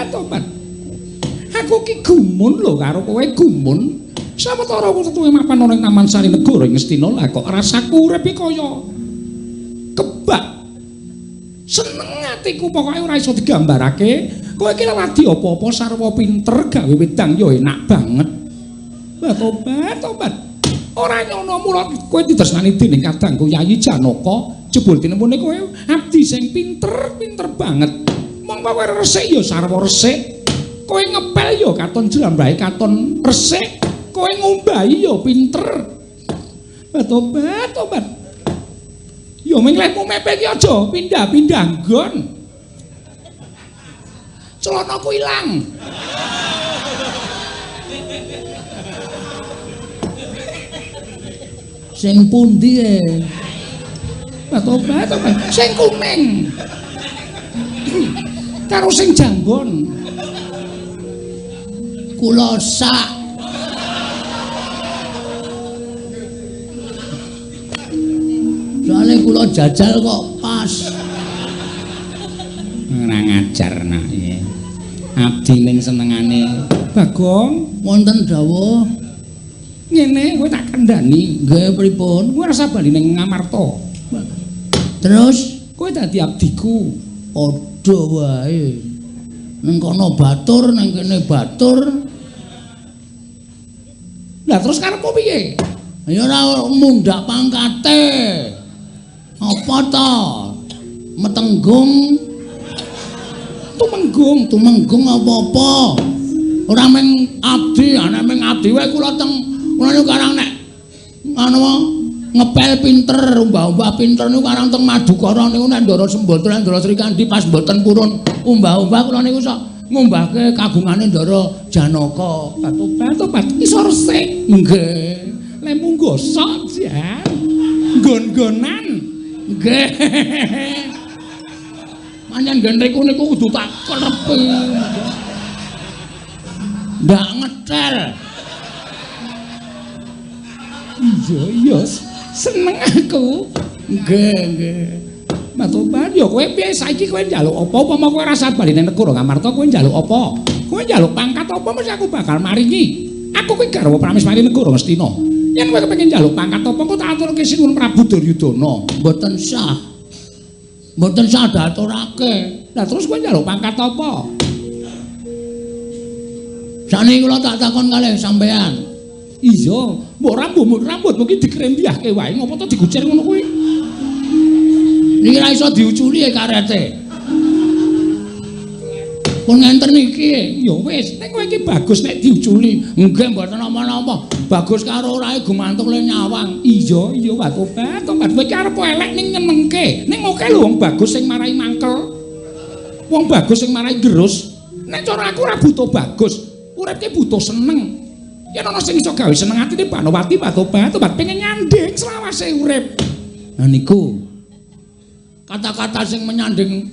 [SPEAKER 1] Tobat. Aku ki gumun lho karo kowe gumun. Sawetara tuwe mapan ana ing Taman Sari Negara ing Ngastina lah kok rasaku urip iki kaya kebak. Seneng atiku pokoke ora iso digambarake. Kowe iki lagi apa-apa sarwa pinter gawe wedang ya enak banget. Tobat, tobat. Ora nyono mula kowe ditresnani dening kadangku Yayi Janaka, jebul tinemune kowe abdi sing pinter, pinter banget. Mong kowe resik ya sarwa resik. Kowe ngepel ya katon jlambrahe katon resik. Kowe ngombahi ya pinter. Tobat, tobat. Ya ming lehmu mepe iki aja pindah-pindah nggon. Celanaku ilang. Sing pundi e? Tobat, tobat. Sing kuning. Karo sing jambon. Kula sak. Soale kula jajal kok pas. Ora ngajar nak iki. Abdi ning senengane Bagong
[SPEAKER 2] wonten dawuh.
[SPEAKER 1] Ngene kowe tak kandhani.
[SPEAKER 2] Nggih pripun?
[SPEAKER 1] Kowe rasa bali ning Ngamarta.
[SPEAKER 2] Terus
[SPEAKER 1] kowe dadi abdiku.
[SPEAKER 2] Padha wae. Ning kono batur, ning kene batur.
[SPEAKER 1] Lah terus karepmu piye?
[SPEAKER 2] Ya ora mundhak pangkate. Apa ta? Metenggung,
[SPEAKER 1] tumenggung,
[SPEAKER 2] tumenggung apa-apa. Ora mung abdi, ana mung abdi wae kula teng kula niku karang nek anu ngepel pinter, umbah-umbah pinter niku karang teng Madukara niku nek Ndara Sembadra, Ndara Srikandhi pas mboten purun umbah-umbah kula niku sok ngumbahke kagungane Ndara Janaka.
[SPEAKER 1] Tobat-tobat iso resik.
[SPEAKER 2] Nggih.
[SPEAKER 1] Lemu gosok jan. Nggon-nggonan.
[SPEAKER 2] Nggih. Pancen nggen riku niku kudu tak klerepi. Ndak ngetel.
[SPEAKER 1] Iya, iya. Seneng aku.
[SPEAKER 2] Nggih, nggih.
[SPEAKER 1] Matobat ya kowe piye saiki kowe njaluk apa upama kowe rasa bali nang negara Ngamarta kowe njaluk apa? Kowe njaluk pangkat apa mesti aku bakal maringi. Aku kuwi garwa Prameswari negara Ngastina. Yen kowe kepengin njaluk pangkat apa engko tak aturke Sinuwun Prabu Duryudana.
[SPEAKER 2] Mboten sah. Mboten sah diaturake.
[SPEAKER 1] Lah terus kowe njaluk pangkat apa?
[SPEAKER 2] Sakniki kula tak takon kalih sampean.
[SPEAKER 1] Iya, mbok rambutmu ki dikrembyahke wae ngopo to digucir ngono kuwi?
[SPEAKER 2] Niki ra iso diuculi e karete. Pun ngenten niki,
[SPEAKER 1] ya wis, nek kowe iki bagus nek diuculi.
[SPEAKER 2] Nggih mboten napa-napa. Bagus karo orae gumantung le nyawang.
[SPEAKER 1] Iya, iya, tobat, tobat. Kowe iki arep elek ning nyenengke. Ning oke lho wong bagus sing marai mangkel. Wong bagus sing marai gerus. Nek cara aku ora butuh bagus, urip ki butuh seneng. Yen ana sing iso gawe seneng atine Banowati, tobat, tobat pengen nyanding selawase urip.
[SPEAKER 2] Nah niku kata-kata sing menyanding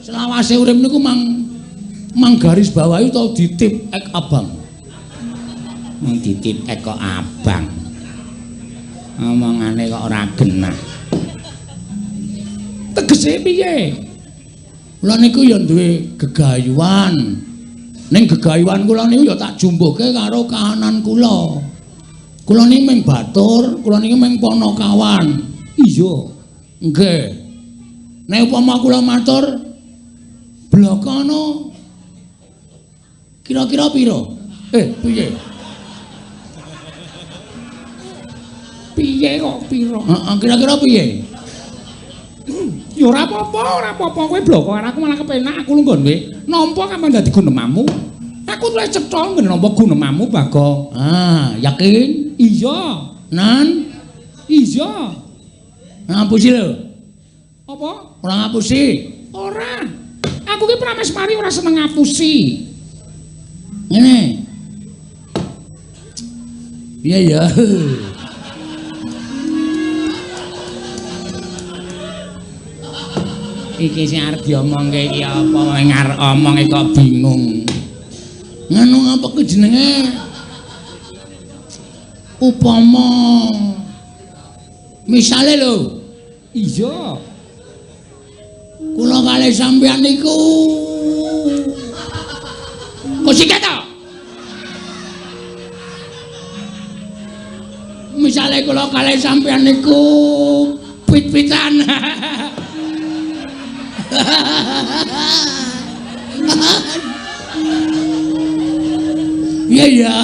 [SPEAKER 2] selawase urip niku mang garis bawahi utawa ditip ek abang.
[SPEAKER 1] Mang ditip ek kok abang. Omongane kok ora genah. Tegese piye?
[SPEAKER 2] Kula niku ya duwe gegayuhan. Ning gegayuhan kula niku ya tak jumbuhke karo kahanan kula. Kula niki mung batur, kula niki mung panakawan.
[SPEAKER 1] Iya.
[SPEAKER 2] Nggih. Nek upama kula matur blokana kira-kira pira? Piye?
[SPEAKER 1] Piye kok pira?
[SPEAKER 2] Heeh, kira-kira piye?
[SPEAKER 1] Ya ora apa-apa, ora apa-apa kowe bloko karo aku malah kepenak aku lungguh nampa kapan dadi gunemamu. Aku luwih cetha nggen nampa gunemamu, Bagong.
[SPEAKER 2] Ah, yakin?
[SPEAKER 1] Iya.
[SPEAKER 2] Nan?
[SPEAKER 1] Iya.
[SPEAKER 2] Ngapusi lho.
[SPEAKER 1] Apa?
[SPEAKER 2] Ora ngapusi.
[SPEAKER 1] Ora. Aku ki Prameswari ora seneng ngapusi.
[SPEAKER 2] Ngene. Iya ya.
[SPEAKER 1] Iki sing arep diomongke iki apa arep omong kok bingung.
[SPEAKER 2] Ngono apa ku jenenge? Upama misale lho.
[SPEAKER 1] Iya.
[SPEAKER 2] Kula kalih sampeyan niku kok sikat to? Misale kula kalih sampeyan niku pit-pitan. Iya ya.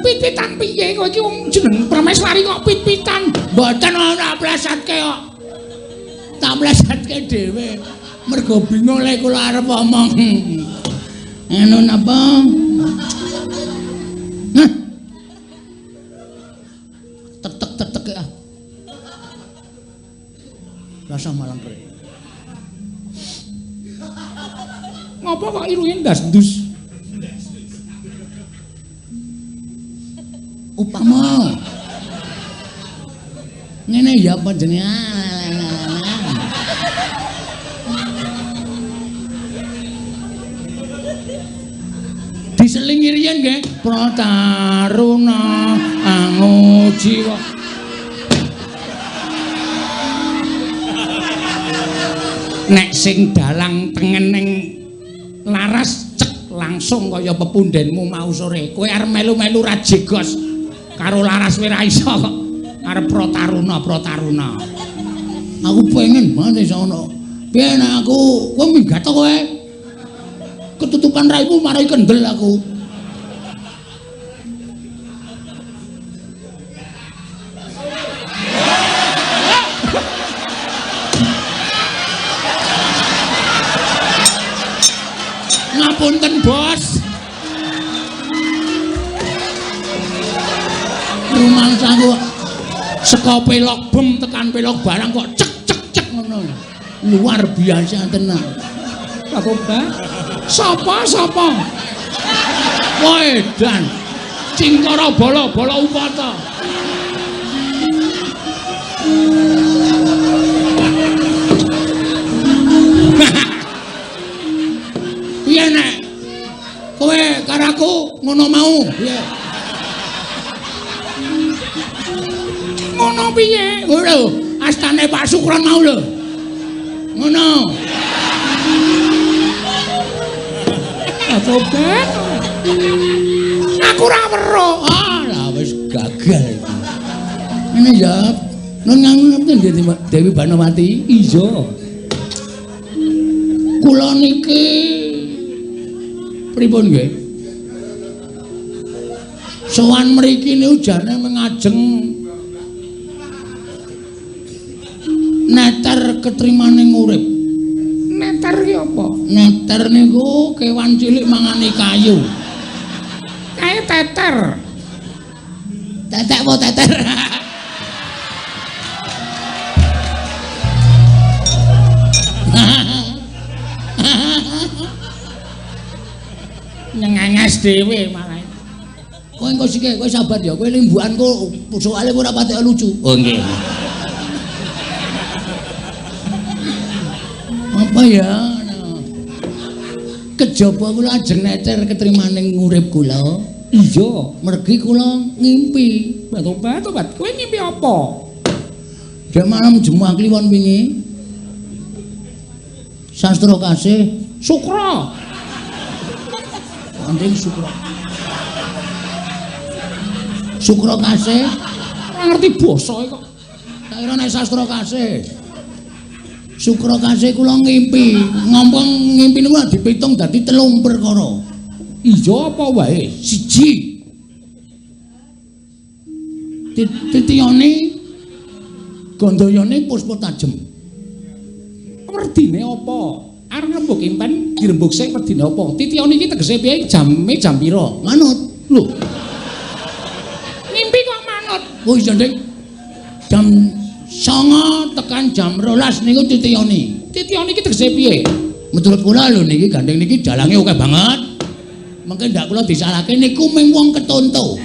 [SPEAKER 1] Pit-pitan piye kowe iki wong jeneng Prameswari kok pit-pitan?
[SPEAKER 2] Mboten ora plesatke kok. Tak plesatke dhewe. Mergo bingung lek kula arep omong. Anu napa? Hah. Tetek-tetek ah. Rasa malang kere.
[SPEAKER 1] Ngopo kok irunge ndas-ndus?
[SPEAKER 2] Upama
[SPEAKER 1] Ngene ya apa jenenge? Diselingi riyen nggih. Prataruna angujiwa. Nek sing dalang tengen ning laras cek langsung kaya pepundenmu mau sore. Kowe arep melu-melu rajegos karo laras kowe ra iso kok. Arep Prataruna, Prataruna. Aku pengen banget iso ngono. Piye nek aku kowe minggat to kowe? Ketutupan raimu marai kendel aku. Ngapunten, Bos. Rumangsaku saka pelok bem tekan pelok barang kok cek cek cek ngono. Luar biasa tenan. Aku Mbak. Sapa sapa? Wedan. Cingkara bala-bala upata. Piye nek kowe karo aku ngono mau? Piye? Ngono piye? Lho, astane Pak Sukron mau lho. Ngono. Tobat. Aku ora weruh. Ah, lah wis gagal iki. Ngene ya. Nun ngerti Dewi Banowati? Iya. Kula niki pripun nggih? Sowan mriki niku jane mengajeng neter ketrimaning urip. Neter ki apa? Neter niku kewan cilik mangani kayu. Kae teter. Tetek apa teter? Nyengenges dhewe malah. Kowe engko sike, kowe sabar ya, kowe limbukanku soalé ora patek lucu. Oh nggih. Apa ya? Kejaba kula ajeng neter ketrimaning urip kula. Iya, mergi kula ngimpi. Tobat, tobat. Kowe ngimpi apa? Dek malam Jumat kliwon wingi. Sastra kasih Sukra. Anjing Sukra. Sukra kasih ora ngerti basa kok. Tak kira nek sastra kasih. Sukra kasih kula ngimpi, ngomong ngimpi niku dipitung dadi 3 perkara. Iya apa wae? Siji. Titiyane Gandayane puspa tajem. Werdine apa? Arep rembug impen dirembug sik werdine apa? Titiyane iki tegese piye? Jame jam pira? Manut. Lho. Ngimpi kok manut? Oh iya, Dik. Jam 9 tekan jam 12 niku titiyane. Titiyane iki tegese piye? Menurut kula lho niki gandeng niki dalange akeh banget. Mengke ndak kula disalahke niku mung wong ketonto.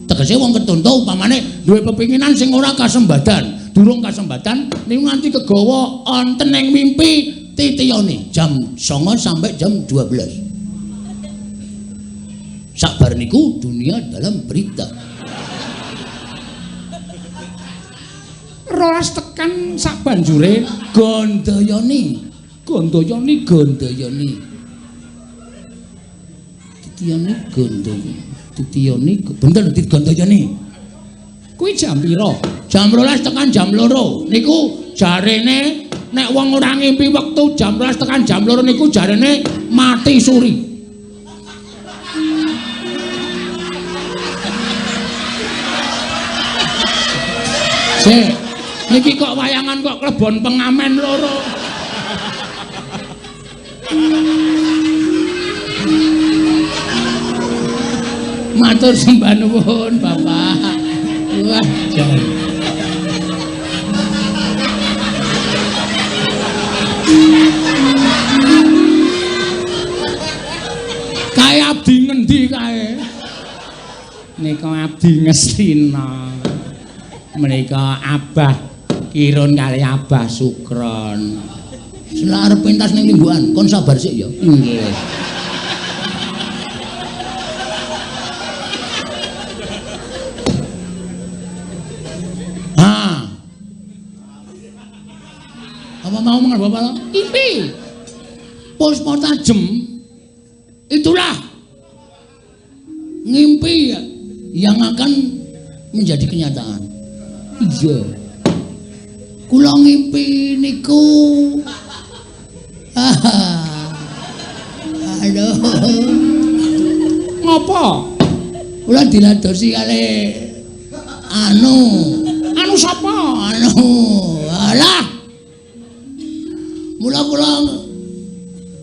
[SPEAKER 1] Tegese wong ketonto upamane duwe pepinginan sing ora kasembadan, durung kasembadan niku nganti kegawa wonten ing mimpi titiyane jam 9 sampai jam 12. Sabar niku dunia dalam berita. 12 tekan sak banjure Gandayane, Gandayane, Gandayane. Titiyane Gandayane, titiyane bener Gandayane. Kuwi jam pira? Jam 12 tekan jam 2. Niku jarene nek wong ora ngimpi wektu jam 12 tekan jam 2 niku jarene mati suri. Sik, niki kok wayangan kok klebon pengamen loro. Matur sembah nuwun, Bapak. Wah, jan. Kae abdi ngendi kae? Nika abdi Ngastina. Menika Abah Kirun kali Abah Sukron.
[SPEAKER 2] Selak arep pentas ning limbukan, kon sabar sik ya.
[SPEAKER 1] Nggih.
[SPEAKER 2] Ah. Apa mau mengen bapak?
[SPEAKER 1] Impi.
[SPEAKER 2] Puspa tajem. Itulah ngimpi yang akan menjadi kenyataan.
[SPEAKER 1] Iya.
[SPEAKER 2] Kula ngimpi niku. Aduh.
[SPEAKER 1] Ngopo?
[SPEAKER 2] Kula diladosi kali anu.
[SPEAKER 1] Anu sapa?
[SPEAKER 2] Anu. Alah. Mula kula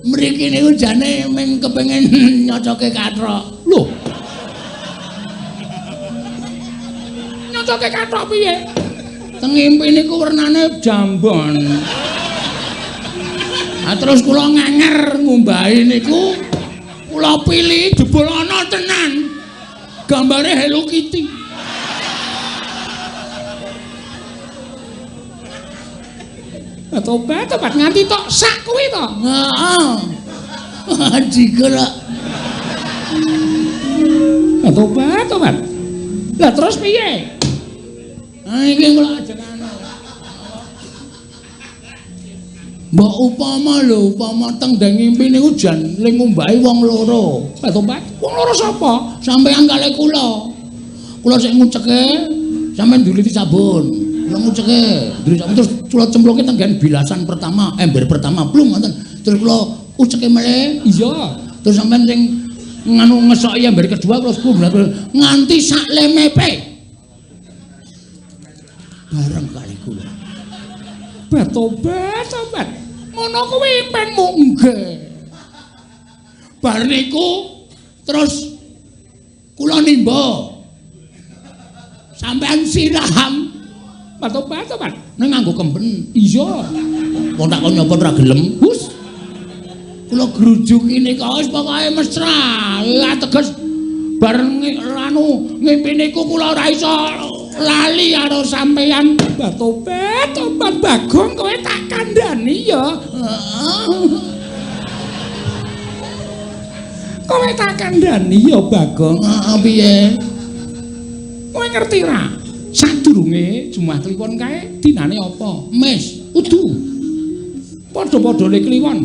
[SPEAKER 2] mriki niku jane mung kepengin nyocoke kathok.
[SPEAKER 1] Lho. Nyocoke kathok piye?
[SPEAKER 2] Teng ngimpi niku wernane jambon. Ah terus kula ngenger ngumbahi niku kula pilih jebul ana tenan. Gambare Hello Kitty.
[SPEAKER 1] Tobat, tobat nganti tok sak kuwi to.
[SPEAKER 2] Heeh. Digerak.
[SPEAKER 1] Tobat, tobat. Lah terus piye?
[SPEAKER 2] Ah iki kula ajeng anu. Mbok upama lho, upama teng ndeng ngimpi niku jan ling ngumbahi wong loro.
[SPEAKER 1] Tobat, wong loro sapa?
[SPEAKER 2] Sampeyan kalih kula. Kula sik nguceke, sampeyan nduliti sabun. Kula nguceke, nduliti sabun terus kula cemplungke teng nggen bilasan pertama, ember pertama, plung ngoten. Terus kula uceke melih.
[SPEAKER 1] Iya.
[SPEAKER 2] Terus sampeyan sing nganu ngesoki ember kedua kula sepuluh nganti sak lemepe. Bareng kali kula.
[SPEAKER 1] Tobat, tobat. Ngono kuwi impenmu nggih.
[SPEAKER 2] Bar niku terus kula nimba. Sampeyan siram.
[SPEAKER 1] Tobat, tobat.
[SPEAKER 2] Ning nganggo kemben.
[SPEAKER 1] Iya.
[SPEAKER 2] Wong tak kon nyapa ora gelem.
[SPEAKER 1] Hus.
[SPEAKER 2] Kula grujuki nika wis pokoke mesra. Lah teges bar anu ngimpi niku kula ora iso lali karo
[SPEAKER 1] sampeyan. Tobat, tobat Bagong kowe tak kandhani ya. Kowe tak kandhani ya Bagong.
[SPEAKER 2] Heeh piye?
[SPEAKER 1] Kowe ngerti ra? Sadurunge Jumat Kliwon kae dinane apa?
[SPEAKER 2] Mes.
[SPEAKER 1] Udu. Padha-padhane Kliwon.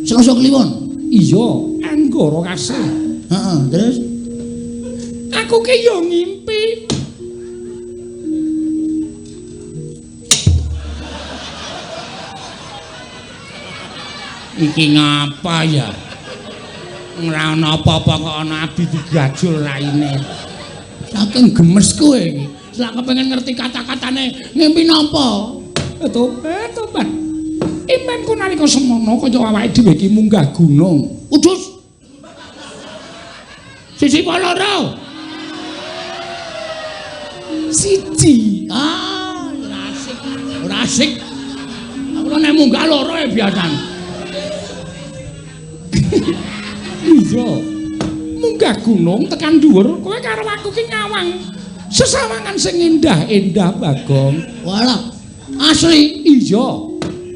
[SPEAKER 2] Selasa Kliwon.
[SPEAKER 1] Iya, Anggara Kasih.
[SPEAKER 2] Heeh, terus
[SPEAKER 1] aku ki yo ngimpi. Iki ngapa ya? Ora ana apa-apa kok ana abdi digajul raine.
[SPEAKER 2] Saking gemes kowe iki. Selak kepengin ngerti kata-katane ngimpi napa?
[SPEAKER 1] Tobat, tobat. Impenku nalika semono kaya awake dhewe iki munggah gunung.
[SPEAKER 2] Udus. Siji apa loro?
[SPEAKER 1] Siji.
[SPEAKER 2] Ah, ora asik. Ora asik. Aku nek munggah loro ya biasane.
[SPEAKER 1] Iya. Munggah gunung tekan dhuwur, kowe karo aku ki ngawang. Sesawangan sing endah-endah Bagong.
[SPEAKER 2] Walah, asli.
[SPEAKER 1] Iya.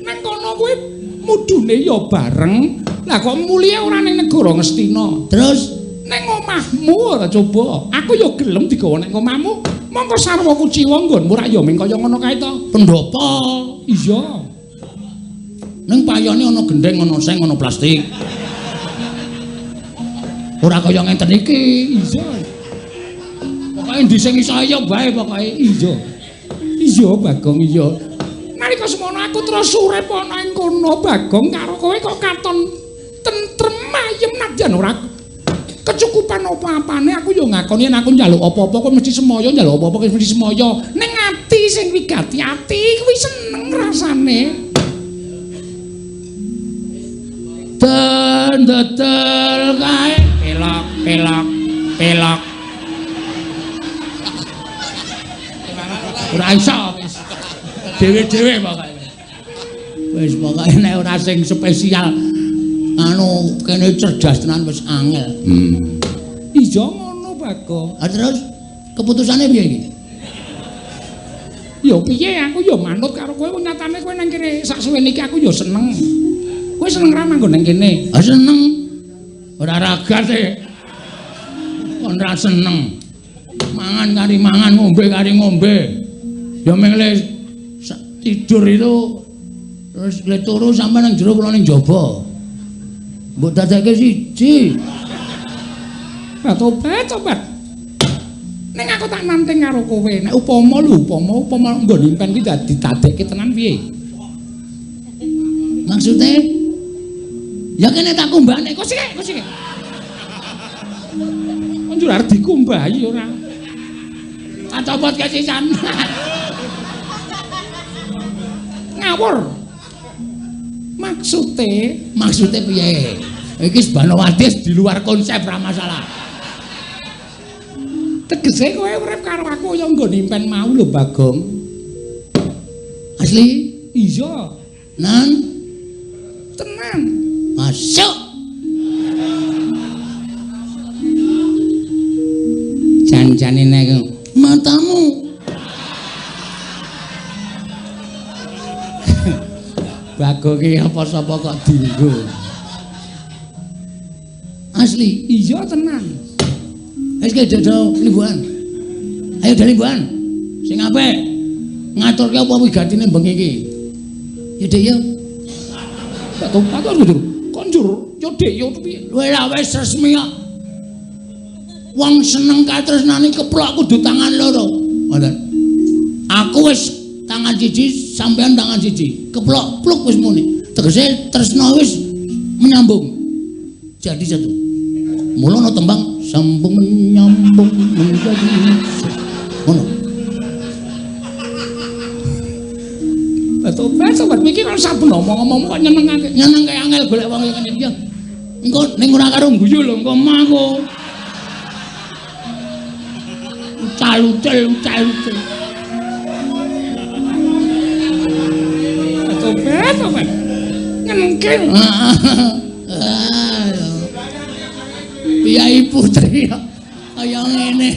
[SPEAKER 1] Nang kono kowe mudune ya bareng. Lah kok mulihe ora ning negara Ngastina.
[SPEAKER 2] Terus
[SPEAKER 1] ning omahmu ora coba. Aku ya gelem digawa ning omahmu. Mongko sarwa kuciwa nggonmu rak ya ming kaya ngono kae to.
[SPEAKER 2] Pendopo.
[SPEAKER 1] Iya.
[SPEAKER 2] Ning payone ana gendheng, ana seng, ana plastik. Ora kaya ngenten iki.
[SPEAKER 1] Iya.
[SPEAKER 2] Pokoke endi sing iso ya wae pokoke.
[SPEAKER 1] Iya. Iya Bagong iya. Nalika semono aku terus urip ana ing kono Bagong karo kowe kok katon tentrem ayem nadyan ora kecukupan apa-apane aku ya ngakoni yen aku njaluk apa-apa kowe mesti semaya njaluk apa-apa kowe mesti semaya. Ning ati sing wigati ati kuwi seneng rasane.
[SPEAKER 2] Den dedel kae
[SPEAKER 1] pelok pelok pelok.
[SPEAKER 2] Ora iso wis. Dhewe-dhewe pokoke. Wis pokoke nek ora sing spesial anu kene cerdas tenan wis angel.
[SPEAKER 1] Iya ngono Bagong.
[SPEAKER 2] Ah terus keputusane piye iki?
[SPEAKER 1] Ya piye aku ya manut karo kowe, nyatane kowe nang kene sak suwene iki aku ya seneng. Kowe seneng ra manggon nang kene?
[SPEAKER 2] Ah seneng. Ora ragat e. Kon ra seneng. Mangan kari mangan, ngombe kari ngombe. Ya meng le tidur itu terus le turu sampe nang jero kula ning jaba. Mbok dadekke siji.
[SPEAKER 1] Lah tobat, tobat. Ning aku tak nanting karo kowe, nek upama lho, upama nggon impen ki dadi dadekke tenan piye?
[SPEAKER 2] Maksude? Ya kene tak kumbahne
[SPEAKER 1] kok sik, kok sik. Njur arep dikumbahi ora.
[SPEAKER 2] Tak copot kesisan.
[SPEAKER 1] Ngawur. Maksude,
[SPEAKER 2] maksude piye? Iki Banowati di luar konsep ra masalah.
[SPEAKER 1] Tegese kowe urip karo aku ya nggon impen mau lho Bagong.
[SPEAKER 2] Asli?
[SPEAKER 1] Iya.
[SPEAKER 2] Nan?
[SPEAKER 1] Tenan.
[SPEAKER 2] Masuk.
[SPEAKER 1] Jan-jane nek
[SPEAKER 2] matamu.
[SPEAKER 1] Bagong ki apa sapa kok dinggo.
[SPEAKER 2] Asli?
[SPEAKER 1] Iya tenan.
[SPEAKER 2] Wis ke dodo limbuhan. Ayo do limbuhan. Sing apik. Ngaturke apa wigatine bengi iki? Ya Dik ya.
[SPEAKER 1] Tak tobat kok njur. Kok njur ya Dik ya piye?
[SPEAKER 2] Wis lah wis resmi kok. Wong seneng katresnane keplok kudu tangan loro. Ngoten. Aku wis tangan siji, sampean tangan siji. Keplok pluk wis muni. Tegese tresna wis menyambung. Jadi satu. Mula ana tembang sambung menyambung menjadi ngono.
[SPEAKER 1] Tobat sobat iki kok saben omong-omong kok nyenengake.
[SPEAKER 2] Nyenengke angel golek wong ngene iki. Engko ning ora karo guyu lho engko mah aku. Ucal-ucal ucal-ucal.
[SPEAKER 1] Tobat sobat. Nyenengke.
[SPEAKER 2] Piyai putri kaya ngene.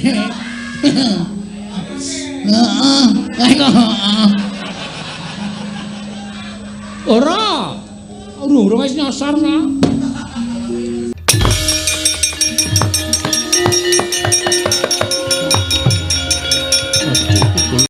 [SPEAKER 2] Heeh, kok.
[SPEAKER 1] Ora. Urung-urung wis nyasar ta.